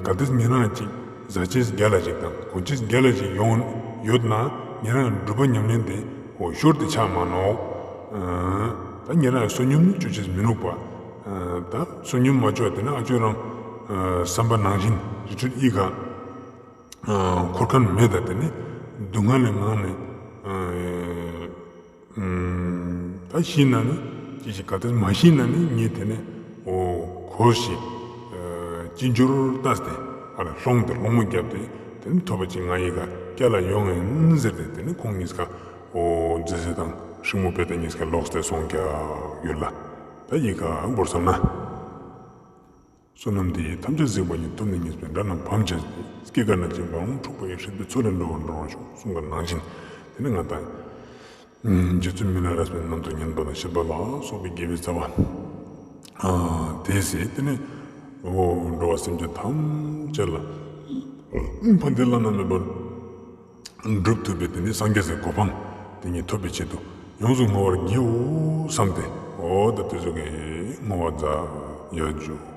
གལ་ཏེ་ཉེ་རང་ཅིག་ཟ་ཅེས་རྒྱལ་ལ་ཞིག་དང་གོན་ཅེས་རྒྱལ་ལ་ཞིག་ཡོང་ཡོད་ན་ཉེ་རང་སྒྲུབ་པ་ཉམས་ལེན་དེ་འོ་ཤོར་ཏེ་ཆ་མ་ནོག། ད་ཉེ་རང་བསོད་སྙོམས་ནི་ཅོ་ཅེས་མི་ནུག་པ། ད་བསོད་སྙོམས་མ་ཅོ་བ་དེ་ནེ་ཨ་ཅོ་རང་བསམ་པ་ནང་བཞིན་རི་ཁྲོད་ཡིད་ཁ་འཁོར་མཁན་མེད་ད། དེ་ནེ་སྡུག་བསྔལ་ལི་ངང་ནེ་ད་ཤི་ན་ནི་ཅི་ཞིག་ག་ཏེ་མ་ཤི་ན་ནི་ངས་དེ་ནེ་འོ་གོ་ཞིག་ཅི་འབྱོར་ལྟས་ཏེ་ཨ་ལ་ལོང་སྟེ་ལོང་མོ་བརྒྱབ་སྟེ་དེ་ནེ་ཐོབ་པ་ཅིག་ང་ཡིད་ཁ་སྐྱ་ལ་ཡོང་ཡིན་ཟེར་ཏེ་དེ་ནེ་ཁོང་གཉིས་ཀ་འོ་མཛེས་སེ་དང་སྲིང་མོ་པེ་ཏ་གཉིས་ཀ་ལོག་སྟེ་སོང་ཀྱག་ཡུལ་ལ། ད་ཡིད་ཁ་བོར་སོང་ན། བསོད་ནམས་འདི་ཡིས་ཐམས་ཅད་གཟིགས་པ་ཉིད། ཐོབ་ནས་ཉེས་པའི་དགྲ་རྣམས་ཕམ་བྱས་ཏེ། སྐྱེ་རྒ་ན་འཆིའི་རྦ་ཀློང་འཁྲུགས་པ་ཡི། སྲིད་པའི་མཚོ་ལས་འགྲོ་བ་སྒྲོལ་བར་ཤོག། གསུངས་པ་ནང་བཞིན་དེ་ནེ་ང་དང་རྗེ་བཙུན་མི་ལ་རས་པའི་ནང་དུ་ཉན་པ་དང་བཤད་པ་ལ་སོགས་པའི་དགེ་བའི་རྩ་བ་དེས་དེ་ནེ་འོ་འགྲོ་བ་སེམས་ཅན་ཐམས་ཅད་ལ་ཕན་བདེ་བླ་ན་མེད་པ་སྒྲུབ་ཐུབ་པའི་དེ་ནེ་སངས་རྒྱས་སི་གོ་འཕང་དེ་ཉིད་ཐོབ་པའི་ཆེད་དུ་ཡོངས་སུ་བསྔོ་བར་བགྱིའོ་བསམ་སྟེ་འོ་ད་དེ་ཟུག་གི་བསྔོ་བ་མཛད་ཡ་ཇུ།